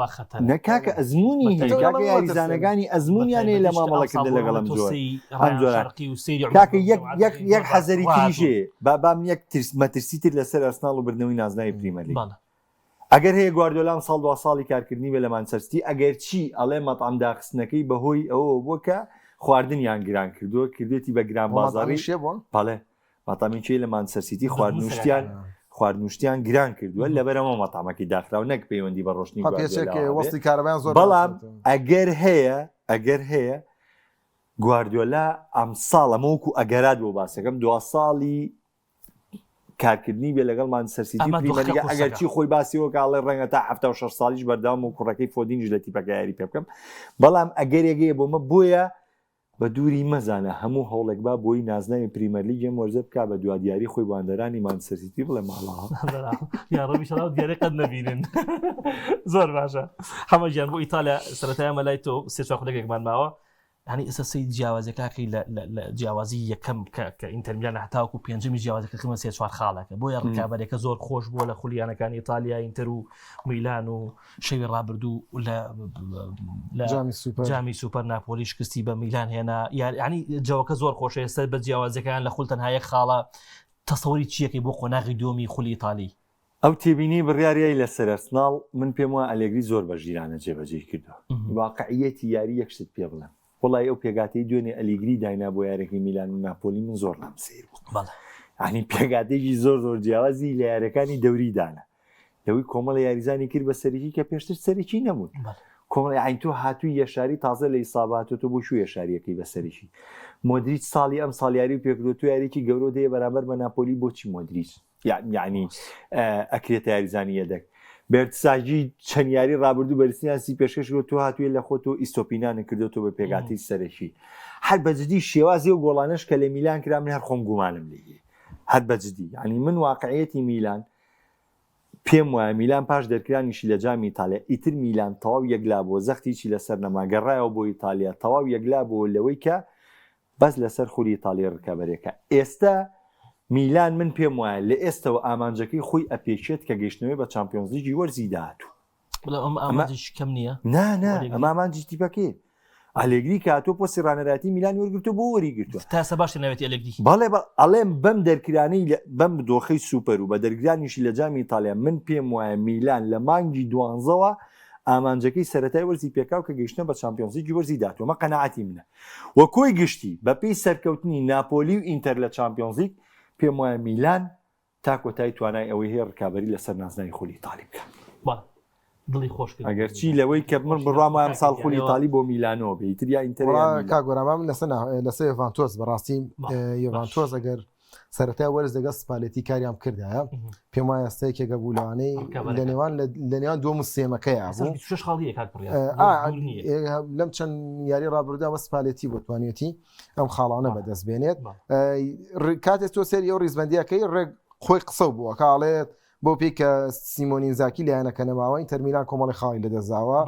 نەکاکە ئەزمموی کاکە یاریزانەکانی ئەزممویان هەیە لە مامەڵەکردن لەگەڵ ئەم جۆر ئەم جۆرە کاکە یەک یەک یەک حەزەری تریشێ با بام یەک ترس مەترسی تر لەسەر ئەرسناڵ و بردنەوەی نازناوی پریمەرلیگ ئەگەر هەیە گواردیۆلا ئەمساڵ دوا ساڵی کارکردنی بێ لە مانچستەر سیتی ئەگەرچی ئەڵێ مەتعەم داخستنەکەی بەهۆی ئەوەوە بووە کە خواردنیان گران کردووە کردێتی بە گران بازاڕی بەڵێ مەتعەمی کێ لە مانچستەر سیتی خواردن و شتیان خواردن و شتیان گران کردووە لەبەرەوە مەتعەمەکەی داخراو نەک پەیوەندی بە ڕۆشتنی وەستی کارەبایان زۆر بەڵام ئەگەر هەیە ئەگەر هەیە گواردیۆلا ئەمساڵ ئەمە وەکو ئەگەرات بۆ باسەکەم دوا ساڵی کارکردنی بێ لەگەڵ مانچستەر سیتی پریمەرلیگە ئەگەرچی خۆی باسی وەک ئاڵێ ڕەنگە تا 76 ساڵیش بەردەوام و کوڕەکەی فۆدینیش لە تیپەکە یاری پێ بکەم بەڵام ئەگەرێک هەیە بۆ مە بۆیە بە دووری مەزانە هەموو هەوڵێک با بۆی نازناوی پریمەرلیگ ئەم وەرزە بکا بە دوا دیاری خۆی بۆ هاندەرانی مانچستەر سیتی بڵێ ماڵا یاڕەبی شەڵاو دیاری قەت نەبینن زۆر باشە حەمە گیان بۆ ئیتالیا سەرەتای ئەمە لای تۆ سێ چوار خولەکێکمان ماوە هەنی ئێستا سەید جیاوازەکەکەی لە جیاوازی یەکەم کە کە ئینتەرمیلان هەتاوەکو پێنجەمی جیاوازەکە کردن سێ چوار خاڵەکە بۆیە ڕکابەرەکە زۆر خۆش بووە لە خولیانەکانی ئیتالیا ئینتەر و میلان و شەوی ڕابردوو لە لە جامی سوپەر ناپۆلی شکستی بە میلان هێنا یعنی جەوەکە زۆر خۆشە ئێستا بە جیاوازەکان لە خول تەنها یەک خاڵە تەسەوری چیەکەی بۆ قۆناغی دووەمی خولی ئیتالی؟ ئەو تێبینی بڕیاریای لەسەر ئەرسناڵ من پێم وایە ئەلێگری زۆر بە ژیرانە جێبەجێی کردووە واقعیەتی یاری یەک شتت پێ بڵێم وەڵی ئەو پێگاتەی دوێنێ ئەلیگری داینا بۆ یارەکەی میلان و ناپۆلی من زۆر لام سەیر بوو ینی پێگاتێکی زۆر زۆر جیاوازی لە یارەکانی دەوری دانا لەوەی کۆمەڵە یاریزانی کرد بە سەرەکی کە پێشتر سەرەکی نەبوون کۆمەڵی عین تۆ هاتووی یەشاری تازە لە ئیساباتۆ تۆ بۆ شو یەشاریەکەی بە سەرەکی مۆدریچ ساڵی ئەم ساڵیاری و پێکرۆ تۆ یاریکی گەورە دەیە بەرامبەر بە ناپۆلی بۆچی مۆدریچ یعنی ئەکرێتە یاریزانی یەدەک بێرتساگی چەند یاری ڕابردوو بەرسیانسی پێشکەش تۆ هاتووە لە خۆت و ئیستۆپینانە کردو بە پێگاتی سەرەکی هەر بەجددی شێوازی و گۆڵانش کە لە میلان کرا من هەر خۆم گومانم لێ هەر بەجددی یعنی من واقعیەتی میلان پێم وایە میلان پاش دەرکرانیشی لە جامی ئیتالیا ئیتر میلان تەواو یەکلا بووە زەختیی لەسەر نەما گەڕایەوە بۆ ئیتالیا تەواو یەکلا بووە لەوەی کە بەس لەسەر خولی ئیتالی ڕکابەرێکە ئێستە میلان من پێم وایە لە ئێستەوە ئامانجەکەی خۆی ئەپێکێت کە گەیشتنەوەی بە چامپیۆنزلیگی وەرزی داهاتوو بەڵام ئەم ئامانجێکی کەم نییە نا نا ئەمە ئامانجی تیپەکەی ئەلێگری کاتۆ پۆستی ڕانەراتی میلانی وەرگرتو بۆ وەری گرتووە تا سە باشتر ناوێتی ئەلێگری بەڵێ ئەڵێم بەم دەرکرانەی بەم دۆخەی سوپەر و بە دەرگرانیشی لە جامی ئیتالیا من پێم وایە میلان لە مانگی دوانزەوە ئامانجەکەی سەرەتای وەرزی پێکاو کە گەیشتنە بە چامپیۆنزلیگی وەرزی داهاتوو ئەمە قەناعەتی منە و کۆی گشتی بەپێی سەرکەوتنی ناپۆلی و ئینتەر لە چامپیۆنزلیگ پێم وایە میلان تا کۆتایی توانای ئەوەی هەیە ڕکابەری لەسەر نازناوی خولی ئیتالی بکات. بەڵێ دڵی خۆش کرد. ئەگەرچی لەوەی کە من بڕوام وایە ئەمساڵ خولی ئیتالی بۆ میلانۆ بێ ئیتر یا ئینتەر یا میلان. کاک گۆران با من لەسەر لەسەر یۆڤانتۆس بەڕاستی یۆڤانتۆس ئەگەر سەرەتای وەرز لەگەڵ سپالێتی کاریان بکردایە پێم وایە ئێستا یەکێکە بوو لەوانەی لە نێوان لە نێوان دووەم و سێمەکەیا بوو لەم چەند یاری ڕابردووە بە سپالێتی بۆ توانیەتی ئەم خاڵانە بەدەست بێنێت کاتێک تۆ سەری ئەو ڕیزبندیەکەی ڕێک خۆی قسە بووە کاڵێت بۆ پێی کە سیمۆن ئینزاگی لە یانەکە نەماوە ئینتەرمیلان کۆمەڵی خاڵی لەدەستداوە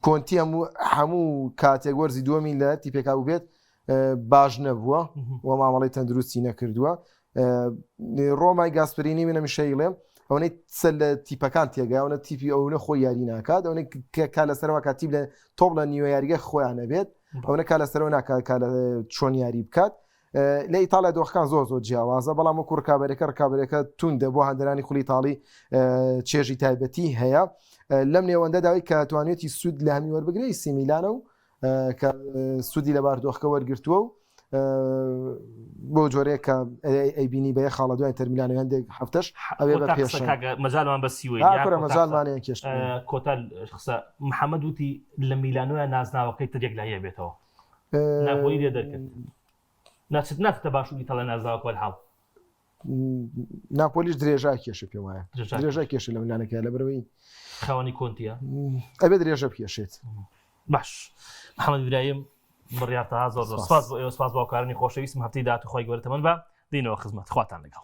کۆنتی هەموو هەموو کاتێک وەرزی دووەمی لە تیپێکا بوو بێت باش نەبووە و مامەڵی تەندروستی نەکردووە ڕۆمای گاسپرینی منە میشەیڵێم ئەوەی سەر لە تیپەکان تێگاونە تیپی ئەوە خۆی یاری ناکات ئەوەی کە لەسەرەوە کە تیپ لە تۆپ لە نیوە یاریگە خۆیان نەبێت ئەوەنە کا لەسەرەوە ناکات کا لە چۆن یاری بکات لە ئیتاڵیا دۆخەکان زۆر زۆر جیاوازە بەڵام وەکو ڕکابەرەکە ڕکابەرەکە توندە بۆ هاندەرانی خولی ئیتاڵی چێژی تایبەتی هەیە لەم نێوەندە داوای کە توانێتی سوود لە هەمی وەربگرێ ئەیسی میلانە و کە سوودی لە باردۆخەکە وەرگرتووە و بۆ جۆرەیە کە ئەیبینی بە یە خاڵە دوای تەرمیلان و هەندێک هەفتەش ئەوێ بە پێش مەجالمان بە سیوەی مەجالمانیان کێشت کۆتا قسە محەممەد وتی لە میلانۆیان نازناوەکەی تر یەکلاییە بێتەوە ناپۆلی لێ دەرکرد ناچێت ناچێتە باشووری تەڵە نازناوەکە وەلحاڵ ناپۆلیش درێژا کێشە پێ وایە درێژا کێشە لە ملانەکە لە بەرەوەی خاوەنی کۆنتیە ئەبێ درێژە بکێشێت باش محەممەد برایم بڕیار تا زۆر زۆر سپاس بۆ ئێوە سپاس باوکارانی خۆشەویستم هەفتەی داهاتوو خی گەورە تەمەن بە دینەوە خزمەت خواتان لەگەڵ.